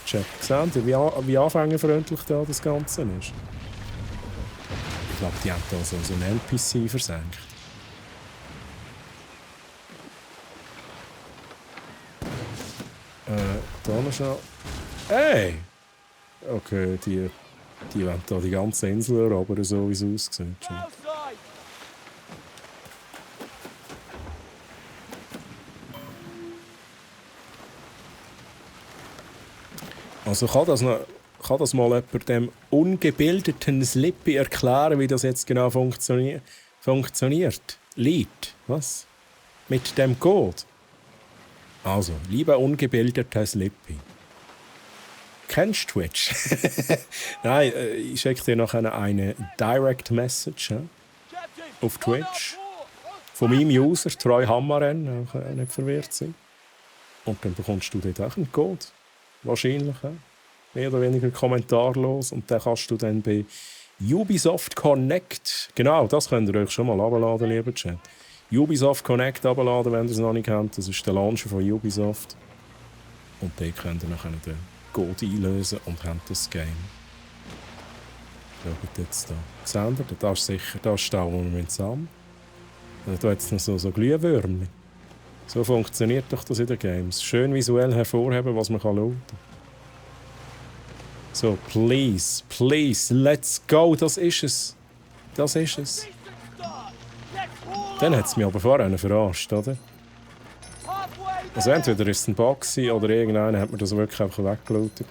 Check. Seht ihr, wie anfängerfreundlich da das Ganze ist? Ich glaube, die haben da so einen NPC versenkt. Da noch schnell. Hey! Okay, die wollen da die ganze Insel erobern, so wie es aussieht. Also kann das mal jemand dem ungebildeten Slippy erklären, wie das jetzt genau funktioniert? Lied, was? Mit dem Code? Also, lieber ungebildeter Slippy. Kennst du Twitch? Nein, ich schicke dir noch eine Direct Message auf Twitch. Von meinem User, Troy Hammaren, nicht verwirrt sein. Und dann bekommst du dort auch einen Code. Wahrscheinlich. Mehr oder weniger kommentarlos. Und den kannst du dann bei Ubisoft Connect. Genau, das könnt ihr euch schon mal abladen, lieber Chat. Ubisoft Connect abladen, wenn ihr es noch nicht kennt. Das ist der Launcher von Ubisoft. Und dort könnt ihr nachher den Code einlösen und habt das Game. Schaut jetzt da. Seht ihr? Da ist sicher, da ist da, wo wir zusammen. Da hat es noch so Glühwürmchen. So funktioniert doch das in den Games. Schön visuell hervorheben, was man looten kann. So, please, let's go. Das ist es. Das ist es. Dann hat es mich aber vorher verarscht, oder? Also entweder ist es ein Bug oder irgendeiner hat mir das wirklich einfach weggelootet.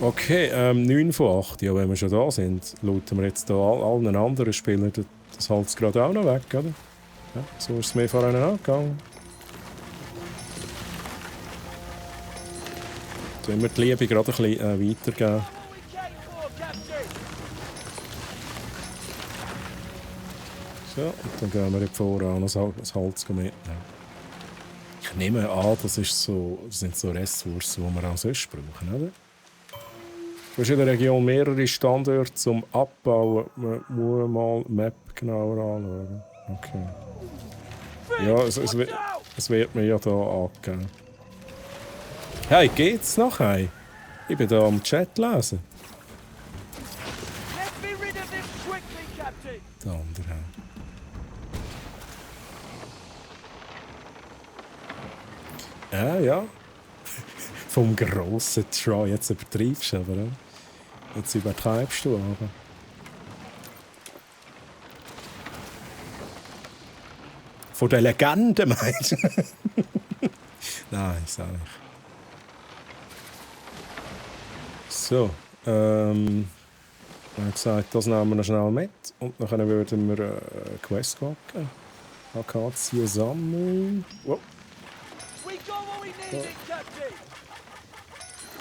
Okay, 9 von 8. Ja, wenn wir schon da sind, looten wir jetzt da allen anderen Spielern das Holz gerade auch noch weg, oder? Ja, so ist es mir vorhin angegangen. Sollen wir die Liebe gerade ein bisschen weitergeben? So, und dann gehen wir voran das Holz mitnehmen. Ich nehme an, das sind so Ressourcen, die wir auch sonst brauchen, oder? Du hast in der Region mehrere Standorte zum Abbauen. Man muss mal die Map genauer anschauen. Okay. Ja, es wird mir ja hier angegeben. Hey, geht's noch? Hey? Ich bin hier am Chat lesen. Der andere. Ja. Vom grossen Troy. Jetzt übertreibst du aber. Jetzt übertreibst du aber. Von der Legende, meinst du? Nein, sag ich. So, ich habe gesagt, das nehmen wir noch schnell mit. Und dann würden wir eine Quest gucken. Akazien sammeln. Oh.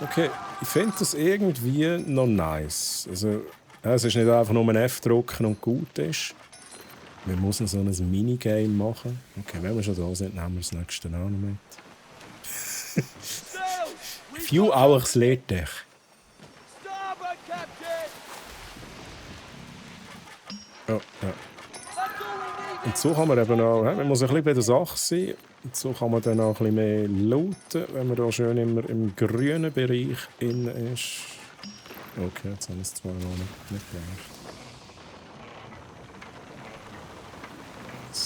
Okay, ich finde das irgendwie noch nice. Also, es ist nicht einfach nur ein F drücken und gut ist. Wir müssen so ein Minigame machen. Okay, wenn wir schon da sind, nehmen wir das nächste auch noch mit. Few hours later. Oh, ja. Und so kann man eben auch, man muss ein bisschen bei der Sache sein. Und so kann man dann auch ein bisschen mehr looten, wenn man da schön immer im grünen Bereich innen ist. Okay, jetzt haben wir es zwar noch nicht gemacht.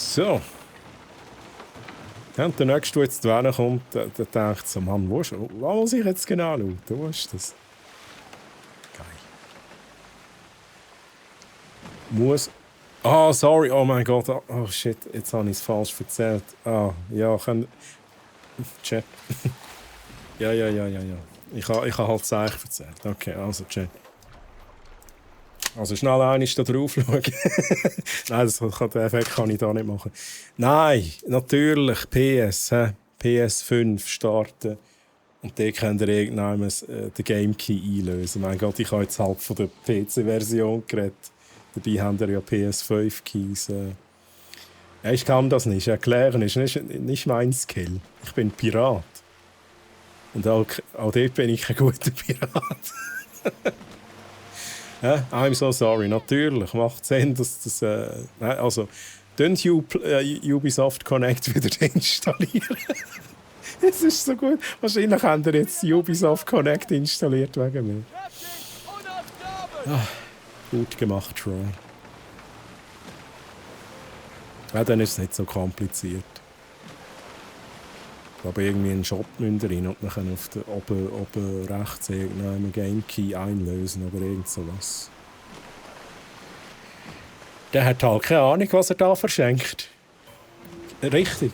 So. Ja, und der Nächste, der jetzt da kommt, der denkt so, Mann, wo muss ich jetzt genau schauen? Wo ist das? Geil. Muss... Ah, sorry, oh mein Gott, oh shit, jetzt habe ich es falsch erzählt. Ah, ja, Chat. ja. Ich habe halt es eigentlich erzählt. Okay, also Chat. Also schnell einmal da drauf schauen. Nein, den Effekt kann ich da nicht machen. Nein, natürlich, PS, PS5 starten. Und dort könnt ihr irgendwann den Game Key einlösen. Mein Gott, ich habe jetzt halt von der PC-Version geredet. Dabei haben wir ja PS5-Keys. Ja, ich kann das nicht erklären, ist nicht mein Skill. Ich bin Pirat. Und auch dort bin ich ein guter Pirat. Ja, I'm so sorry. Natürlich macht Sinn, dass das... also, könnt Ubisoft Connect wieder installieren. Es ist so gut. Wahrscheinlich habt ihr jetzt Ubisoft Connect installiert wegen mir. Gut gemacht, Troy. Ja, dann ist es nicht so kompliziert. Ich glaube, irgendwie einen Shop müsst ihr rein und dann können auf der oben rechts irgendeinen Game Key einlösen oder irgend sowas. Der hat halt keine Ahnung, was er da verschenkt. Richtig.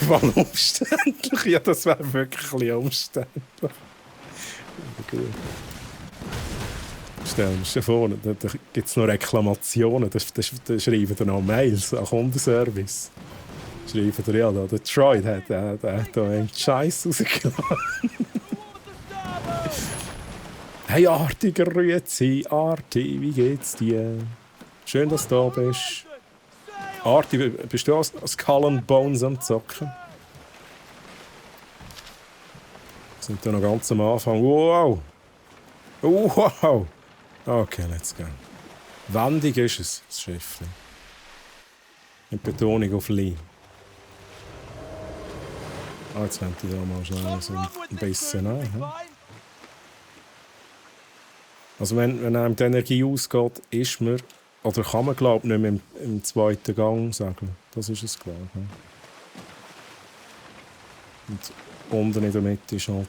War umständlich. Ja, das wäre wirklich ein bisschen umständlich. Gut. Stell dir vor, da gibt es noch Reklamationen. Da schreiben dann noch Mails an Kundenservice. Schreiben dir, ja, der Troy hat da einen Scheiß rausgelassen. Hey, artiger Grüezi, Arti, wie geht's dir? Schön, dass du da bist. Arti, bist du als Skull and Bones am Zocken? Wir sind da noch ganz am Anfang. Wow! Wow! Okay, let's go. Wendig ist es, das Schiff. Mit Betonung auf Lee. Jetzt könnte ich da mal schnell so ein bisschen an. Also wenn einem die Energie ausgeht, ist man, oder kann man glaube ich nicht mehr im zweiten Gang sagen. Das ist es glaube ich. Und unten in der Mitte ist halt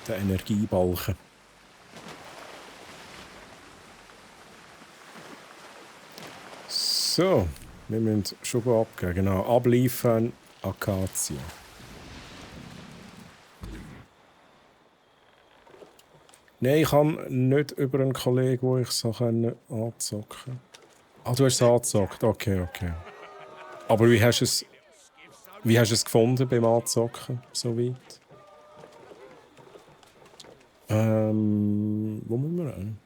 der Energiebalken. So, wir müssen schon abgeben. Genau, abliefern, Akazie. Nein, ich kann nicht über einen Kollegen, wo ich es anzocken kann. Ah, du hast es angezockt. Okay. Aber wie hast du es gefunden beim Anzocken, soweit? Wo müssen wir hin?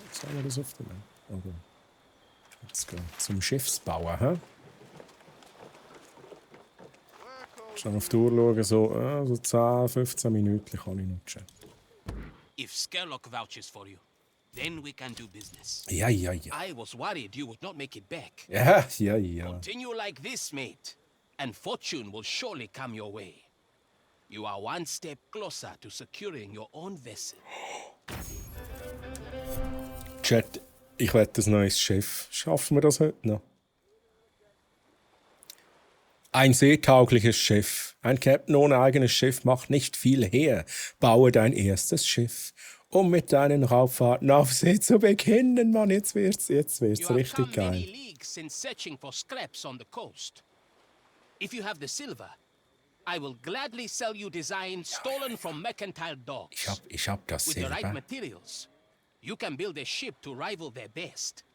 Jetzt haben wir das auf der Map. Okay. Jetzt gehen wir zum Schiffsbauen. He? Schon auf die Uhr schauen, so 10, 15 Minuten kann ich noch chatten. If Skerlock vouches for you, then we can do business. Ja. I was worried you would not make it back. Ja. Continue like this, mate, and fortune will surely come your way. You are one step closer to securing your own vessel. Chat, ich will ein neues Schiff. Schaffen wir das heute noch? Ein seetaugliches Schiff. Ein Captain ohne eigenes Schiff macht nicht viel her. Baue dein erstes Schiff, um mit deinen Raubfahrten auf See zu beginnen. Mann, jetzt wird's richtig geil. Many leagues since searching for scraps on the coast. If you have the silver, I will gladly sell you designs stolen from mercantile dogs. Ich hab das With the right Silber. materials, you can build a ship to rival their best.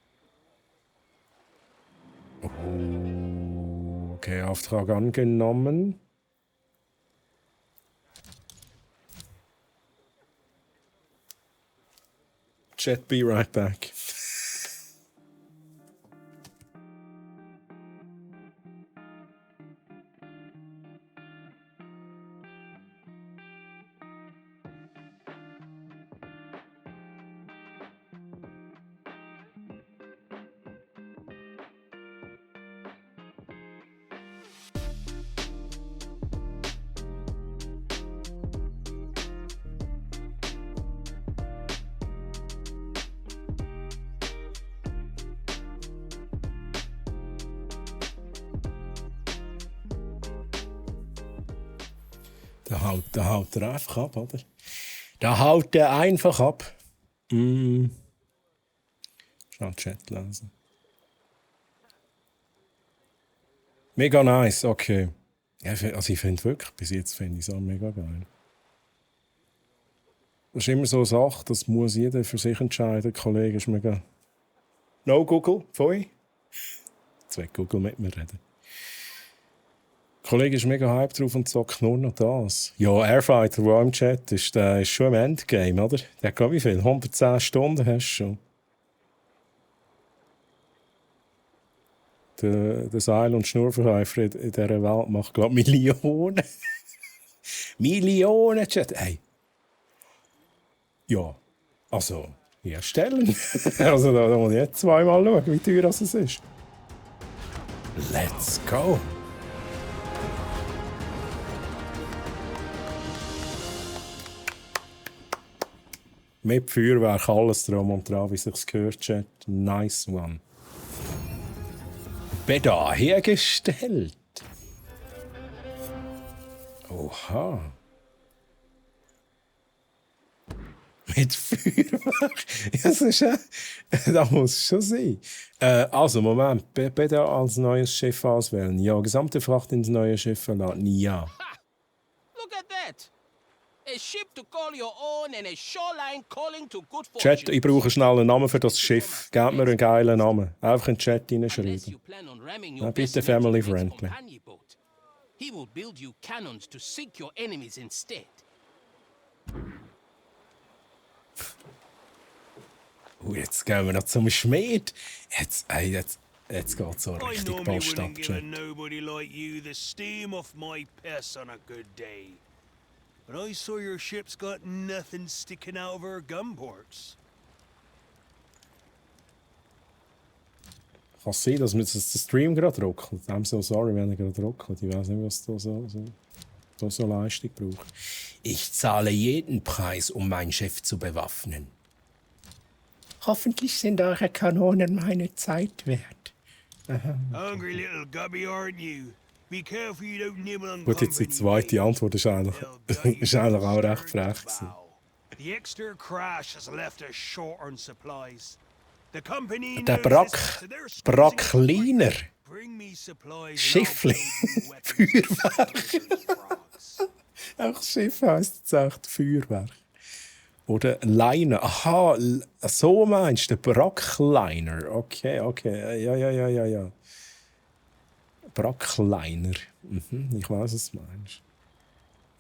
Okay, Auftrag angenommen. Chat, be right back. Da haut er einfach ab, oder? Da haut er einfach ab. Schnell Chat lesen. Mega nice, okay. Ja, also ich finde wirklich, bis jetzt finde ich es auch mega geil. Das ist immer so eine Sache, das muss jeder für sich entscheiden. Kollege ist mega... No Google, Pfui. Jetzt will Google mit mir reden. Der Kollege ist mega hype drauf und zockt nur noch das. Ja, Airfighter, der im Chat ist, der ist schon im Endgame, oder? Der hat, glaube ich, wie viel? 110 Stunden hast du schon. Der Seil- und Schnurverkäufer in dieser Welt macht, glaube ich, Millionen. Millionen, Chat. Hey. Ja, also, ja, stellen. Also, da muss ich jetzt zweimal schauen, wie teuer das ist. Let's go! Mit Feuerwerk, alles drum und dran, wie sich's gehört, Chat. Nice one. Beda hergestellt. Oha. Mit Feuerwerk? Das ist das muss schon sein. Also, Moment. Beda als neues Schiff auswählen. Ja, gesamte Fracht ins neue Schiff verladen. Ja. Look at that! A ship to call your own and a shoreline calling to good fortune. Chat, ich brauche schnell einen Namen für das Schiff. Gebt mir einen geilen Namen. Einfach in den Chat hineinschreiben. Ja, bitte family friendly. He will build you cannons to sink your enemies instead. Jetzt gehen wir noch zum Schmied. Jetzt geht so I richtig normally Post ab, wouldn't give a Chat. nobody like you the steam off my piss on a good day. But I saw your ship's got nothing sticking out of her gunports. Kann es sein, dass mir das der Stream gerade ruckelt? I'm so sorry, wenn er gerade ruckelt. Ich weiß nicht, was da so Leistung braucht. Ich zahle jeden Preis, um mein Schiff zu bewaffnen. Hoffentlich sind eure Kanonen meine Zeit wert. Hungry little gubby, aren't you? Be careful you don't nibble on Gut, jetzt die zweite Antwort ist eigentlich, ist eigentlich auch recht frech gewesen. The extra crash has left us short on supplies. The company Der knows this, so they're squeezing Brackliner. Bring me supplies and Schiffli. I'll build you weapons. Auch das Schiff heisst jetzt echt Feuerwerk. Oder Liner. Aha, so meinst du, der Brackliner. Okay. Ja. Brackliner. Ich weiß, was du meinst.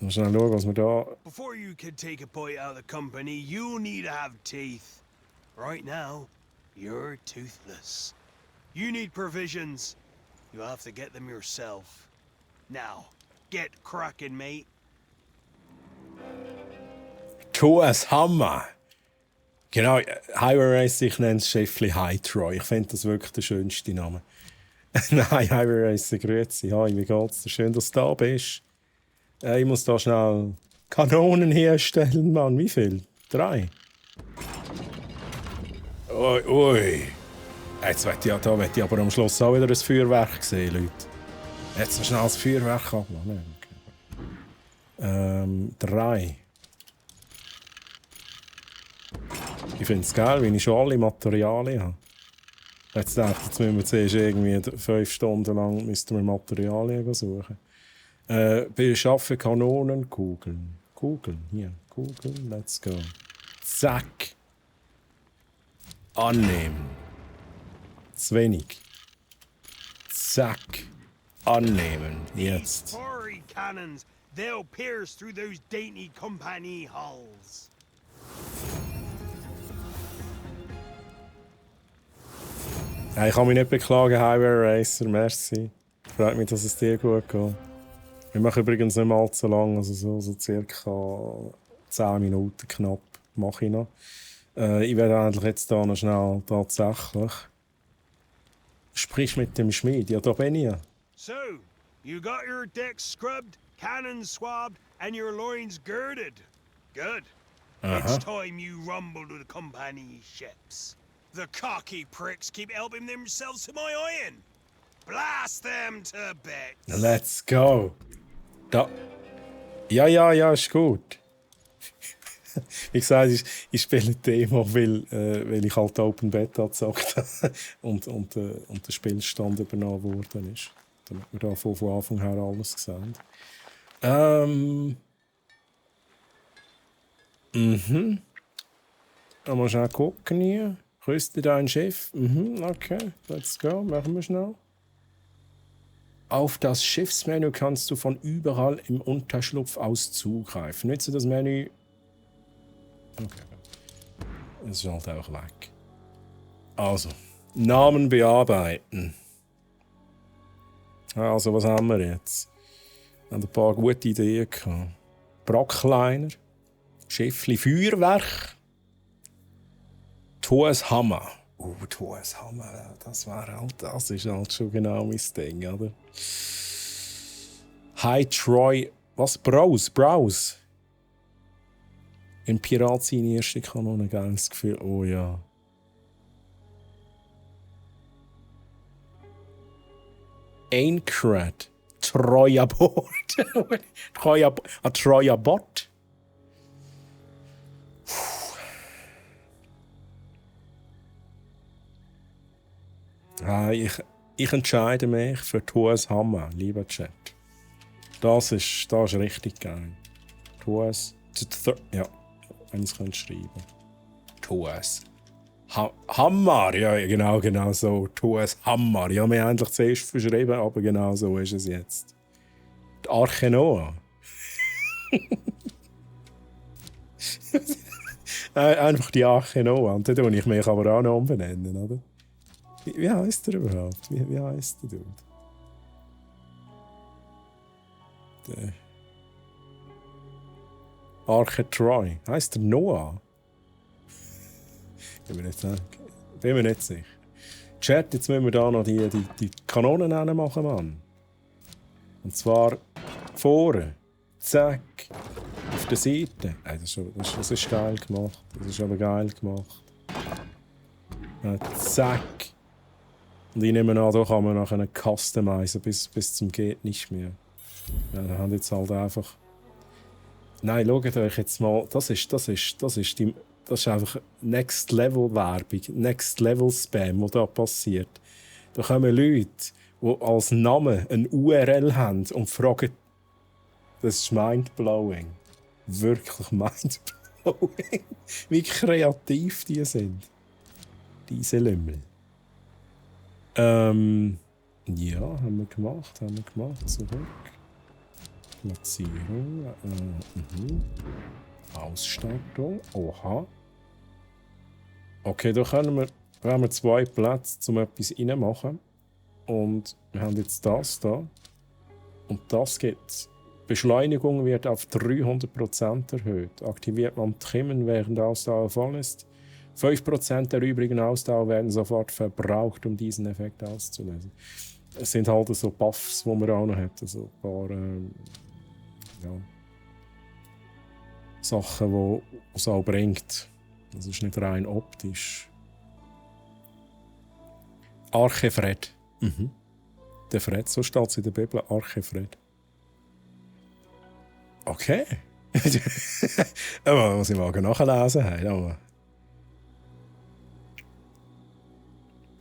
Mal schnell schauen, was wir da... Before you can take a bite out of the company, you'll need to have teeth. Right now, you're toothless. You need provisions. You'll have to get them yourself. Now, get cracking, mate. Thomas Hammer. Genau, Highway Race, ich nenne das Schiffli High Troy. Ich finde das wirklich der schönste Name. Nein, Highway Race, grüezi. Hi, wie geht's dir? Schön, dass du da bist. Ich muss da schnell Kanonen herstellen, Mann. Wie viel? 3? Ui. Jetzt will ich aber am Schluss auch wieder ein Feuerwerk sehen, Leute. Jetzt so schnell das Feuerwerk abmachen. Okay. 3. Ich finde es geil, wenn ich schon alle Materialien habe. Jetzt müssen wir zuerst irgendwie 5 Stunden lang Materialien suchen. Beschaffen Kanonen, Kugeln. Kugeln, let's go. Zack. Annehmen. Zu wenig. Zack. Annehmen. Jetzt. These fiery cannons, they'll pierce through those dainty company hulls. Ich kann mich nicht beklagen, Highway Racer. Merci. Freut mich, dass es dir gut geht. Wir machen übrigens nicht mal allzu lang, also so circa 10 Minuten knapp mache ich noch. Ich werde eigentlich jetzt da noch schnell tatsächlich. Sprich mit dem Schmied. Ja, da bin ich ja. So, you got your decks scrubbed, cannons swabbed, and your loins girded. Good. It's time you rumble to the company ships. The cocky pricks keep helping themselves to my iron. Blast them to bits. Let's go. Da Ja, ist gut. Wie gesagt, ich spiele ein Demo, weil ich halt Open Beta gezockt habe und der Spielstand übernommen worden ist. Damit wir da von Anfang her alles sehen. Mal schnell gucken hier. Rüste dein Schiff. Okay, let's go. Machen wir schnell. Auf das Schiffsmenü kannst du von überall im Unterschlupf aus zugreifen. Nütze das Menü. Okay. Es ist halt auch weg. Also, Namen bearbeiten. Also, was haben wir jetzt? Wir haben ein paar gute Ideen gehabt. Brackliner, Schiffli Feuerwerk, Thoes Hammer. Thoes Hammer, das ist halt schon genau mein Ding, oder? High Troy, was? Browse. In Pirat seine erste Kanone, geiles Gefühl. Oh ja. Aincrad. Trojabot. Trojabot. Ich entscheide mich für Thoes Hammer, lieber Chat. Das ist richtig geil. Thoes. Ja, wenn ich es schreiben kann. Thoes. Hammer, ja, genau so. Thoes Hammer. Ja, wir haben eigentlich zuerst verschrieben, aber genau so ist es jetzt. Die Arche Noah. Einfach die Arche Noah. Und dann tue ich mich aber auch noch umbenennen, oder? Wie heisst der überhaupt? Wie heisst der Dude? Der Arche Troy. Heisst der Noah? Bin mir nicht sicher. Chat, jetzt müssen wir da noch die Kanonen machen, Mann. Und zwar vorne. Zack. Auf der Seite. Das ist geil gemacht. Das ist aber geil gemacht. Zack. Und ich nehme an, da kann man nachher customizen bis zum geht nicht mehr. Ja, da haben jetzt halt einfach. Nein, schaut euch jetzt mal. Das ist einfach Next Level Werbung, Next Level Spam, was da passiert. Da kommen Leute, die als Namen ein URL haben und fragen. Das ist mindblowing. Wirklich mindblowing. Wie kreativ die sind. Diese Lümmel. Ja, haben wir gemacht. Zurück. Platzierung. Ausstattung. Oha. Okay, da haben wir 2 Plätze, um etwas reinzumachen. Und wir haben jetzt das da. Und das gibt's. Beschleunigung wird auf 300% erhöht. Aktiviert man Trimmen, während der Ausdauer voll ist. 5% der übrigen Ausdauer werden sofort verbraucht, um diesen Effekt auszulösen. Es sind halt so Buffs, die man auch noch hat. Also ein paar Sachen, die es auch bringt. Das ist nicht rein optisch. Archefred. Der Fred, so steht es in der Bibel. Archefred. Okay. Aber was ich mal nachlesen habe.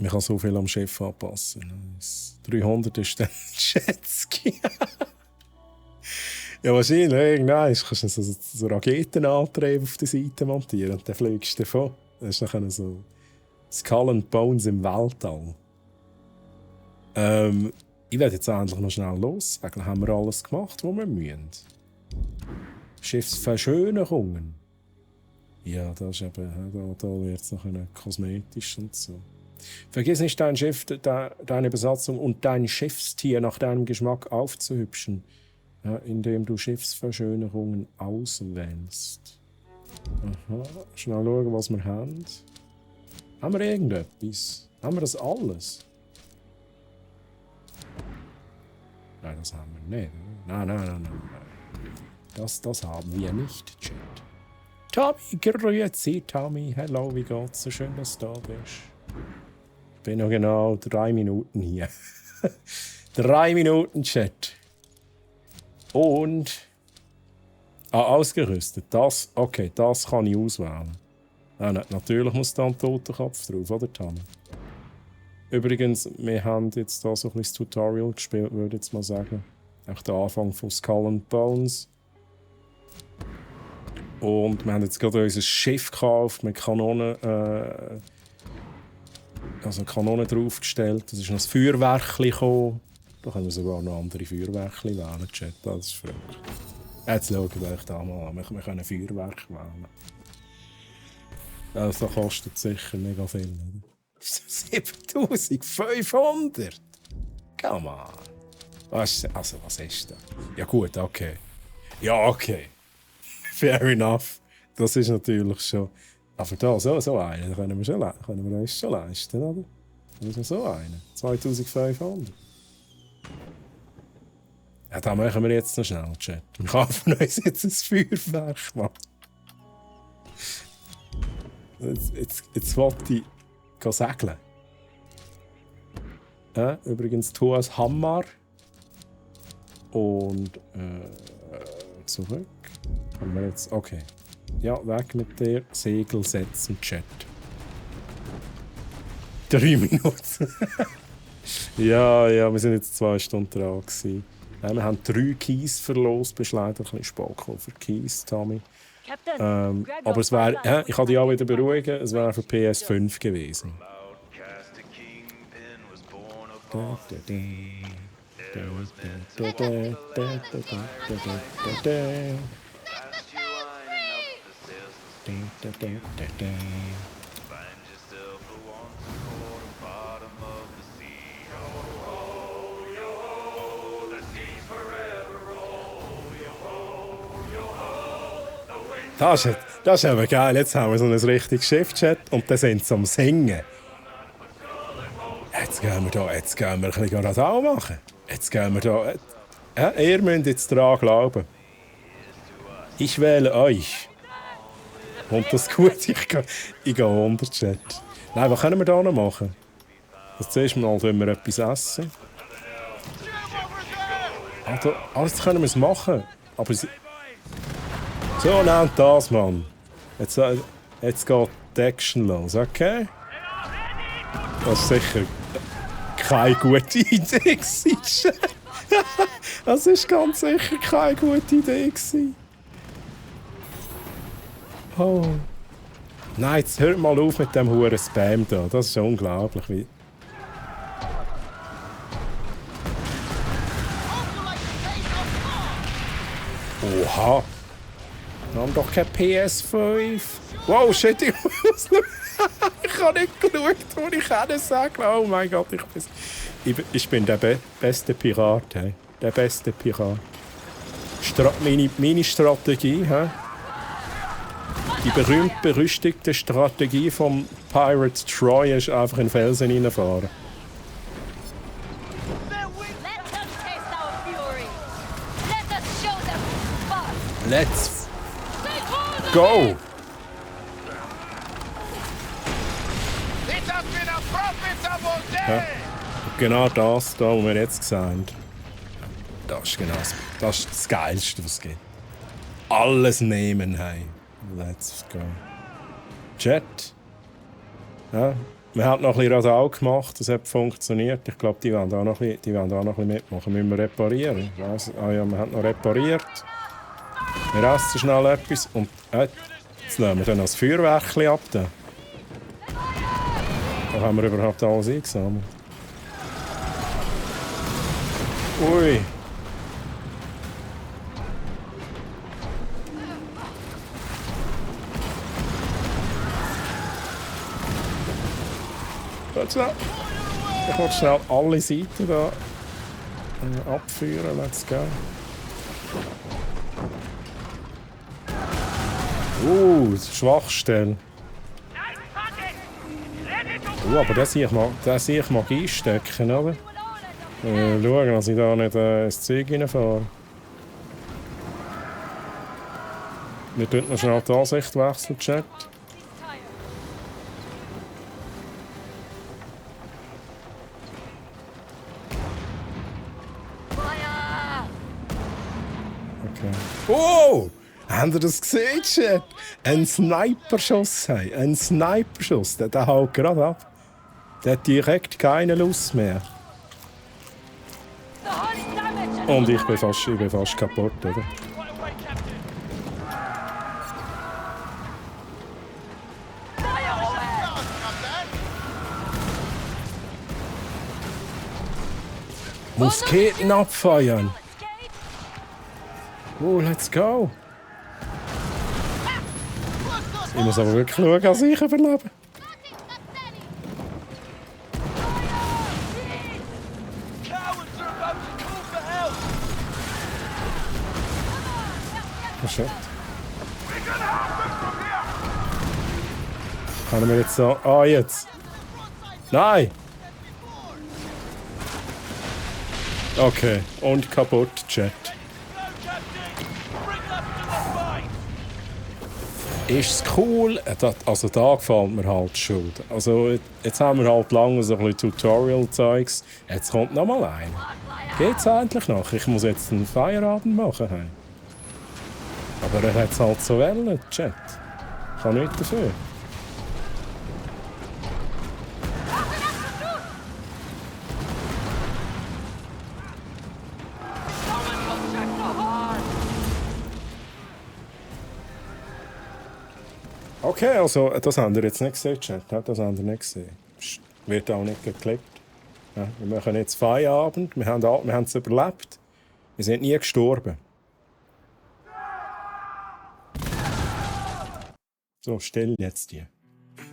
Man kann so viel am Schiff anpassen. 300 ist dann Jetski. Ja, wahrscheinlich. Irgendwann kannst du so Raketenantrieb auf der Seite montieren und dann fliegst du davon. Das ist dann so Skull and Bones im Weltall. Ich werde jetzt endlich noch schnell los. Eigentlich haben wir alles gemacht, was wir müssen. Schiffsverschönerungen. Ja, das ist eben, da wird es noch kosmetisch und so. Vergiss nicht, dein Schiff, deine Besatzung und dein Schiffstier nach deinem Geschmack aufzuhübschen, ja, indem du Schiffsverschönerungen auswählst. Aha, schnell schauen, was wir haben. Haben wir irgendetwas? Haben wir das alles? Nein, das haben wir nicht. Nein. Das haben wir nicht, Chat. Tommy, grüezi, Tommy. Hallo, wie geht's? So schön, dass du da bist. Ich bin noch genau 3 Minuten hier. 3 Minuten, Chat. Und Ausgerüstet. Das, okay, das kann ich auswählen. Natürlich muss da ein Totenkopf drauf, oder Tommy? Übrigens, wir haben jetzt hier so ein bisschen das Tutorial gespielt, würde ich jetzt mal sagen. Auch der Anfang von Skull and Bones. Und wir haben jetzt gerade unser Schiff gekauft mit Kanonen. Also Kanonen draufgestellt. Es ist noch das Feuerwerkchen gekommen. Da können wir sogar noch andere Feuerwerkchen wählen, Chat. Das ist verrückt. Jetzt schauen wir euch da mal an. Wir können Feuerwerk wählen. Also, das kostet sicher mega viel, oder? 7500! Come on! Was ist das? Ja gut, okay. Ja, okay. Fair enough. Das ist natürlich schon... Aber da, so einen können wir uns schon leisten, oder? Also so einen. 2500. Ja, da machen wir jetzt noch schnell, Chat. Wir kaufen uns jetzt ein Feuerwerk, Mann. Jetzt wollte ich segeln. Übrigens, Thomas Hammer. Und zurück. Haben wir jetzt. Okay. Ja, weg mit der Segel setzen, Chat. 3 Minuten. ja, wir sind jetzt 2 Stunden dran gewesen. Wir haben 3 Keys verlost. Bist leider ein bisschen spät gekommen für Keys, Tommy. Aber es wäre, ich kann dich auch wieder beruhigen, es wäre für PS5 gewesen. Das ist aber geil. Jetzt haben wir so ein richtiges Schiff-Chat und dann sind sie am Singen. Jetzt gehen wir ein bisschen Radau machen. Jetzt gehen wir da. Ja, ihr müsst jetzt daran glauben. Ich wähle euch. Und das gut, ich gehe unter Chat. Nein, was können wir da noch machen? Das zuerst mal wenn wir etwas essen. Also, alles können wir es machen. Aber so nennt das, Mann. Jetzt geht die Action los, okay? Das ist sicher keine gute Idee gewesen. Das ist ganz sicher keine gute Idee gewesen. Oh. Nein, jetzt hört mal auf mit dem huren Spam da. Das ist unglaublich. Wie... Oha. Wir haben doch kein PS5. Wow, shit, ich habe nicht geschaut, wo ich sagen. Oh mein Gott, ich bin der beste Pirat. Hey. Der beste Pirat. Meine Strategie, hey? Die berühmt-berüchtigte Strategie vom Pirate Troy ist einfach in den Felsen reinfahren. Let's go! Ja. Genau das, da, was wir jetzt sehen. Das ist genau das Geilste, was es gibt. Alles nehmen, hey. Let's go. Chat. Ja, wir haben noch ein bisschen Radau gemacht, das hat funktioniert. Ich glaube, die wollen da noch ein bisschen mitmachen. Müssen wir reparieren? Ja, wir haben noch repariert. Wir essen schnell etwas und jetzt lassen wir dann das Feuerwerkchen ab. Da haben wir überhaupt alles eingesammelt. Ui. Ich will schnell alle Seiten da abführen. Let's go. Schwachstelle. Aber da sehe ich Magie stecken, oder? Schauen, dass ich da nicht ins Zeug reinfahre. Wir tun noch schnell die Ansicht wechseln, Chat. Okay. Oh! Habt ihr das gesehen, Chat? Ein Sniperschuss, hey. Ein Sniperschuss. Der haut gerade ab. Der hat direkt keine Lust mehr. Und ich bin fast kaputt, oder? Musketen abfeuern. Oh, let's go. Ich muss aber wirklich schauen, dass ich überlebe. Oh shit. Kann ich mir jetzt so... Ah, jetzt. Nein! Okay, und kaputt, Chat. Ist es cool? Also da gefällt mir halt schon. Also jetzt haben wir halt lange so ein bisschen Tutorial-Zeugs. Jetzt kommt noch mal ein. Geht's endlich noch? Ich muss jetzt einen Feierabend machen. Hey. Aber er hat es halt so wollen, Chat. Ich kann nichts dafür. Okay, also das haben wir jetzt nicht gesehen, Chat. Das haben wir nicht gesehen. Wird auch nicht geklickt. Ja, wir machen jetzt Feierabend. Wir haben es überlebt. Wir sind nie gestorben. So, still jetzt hier.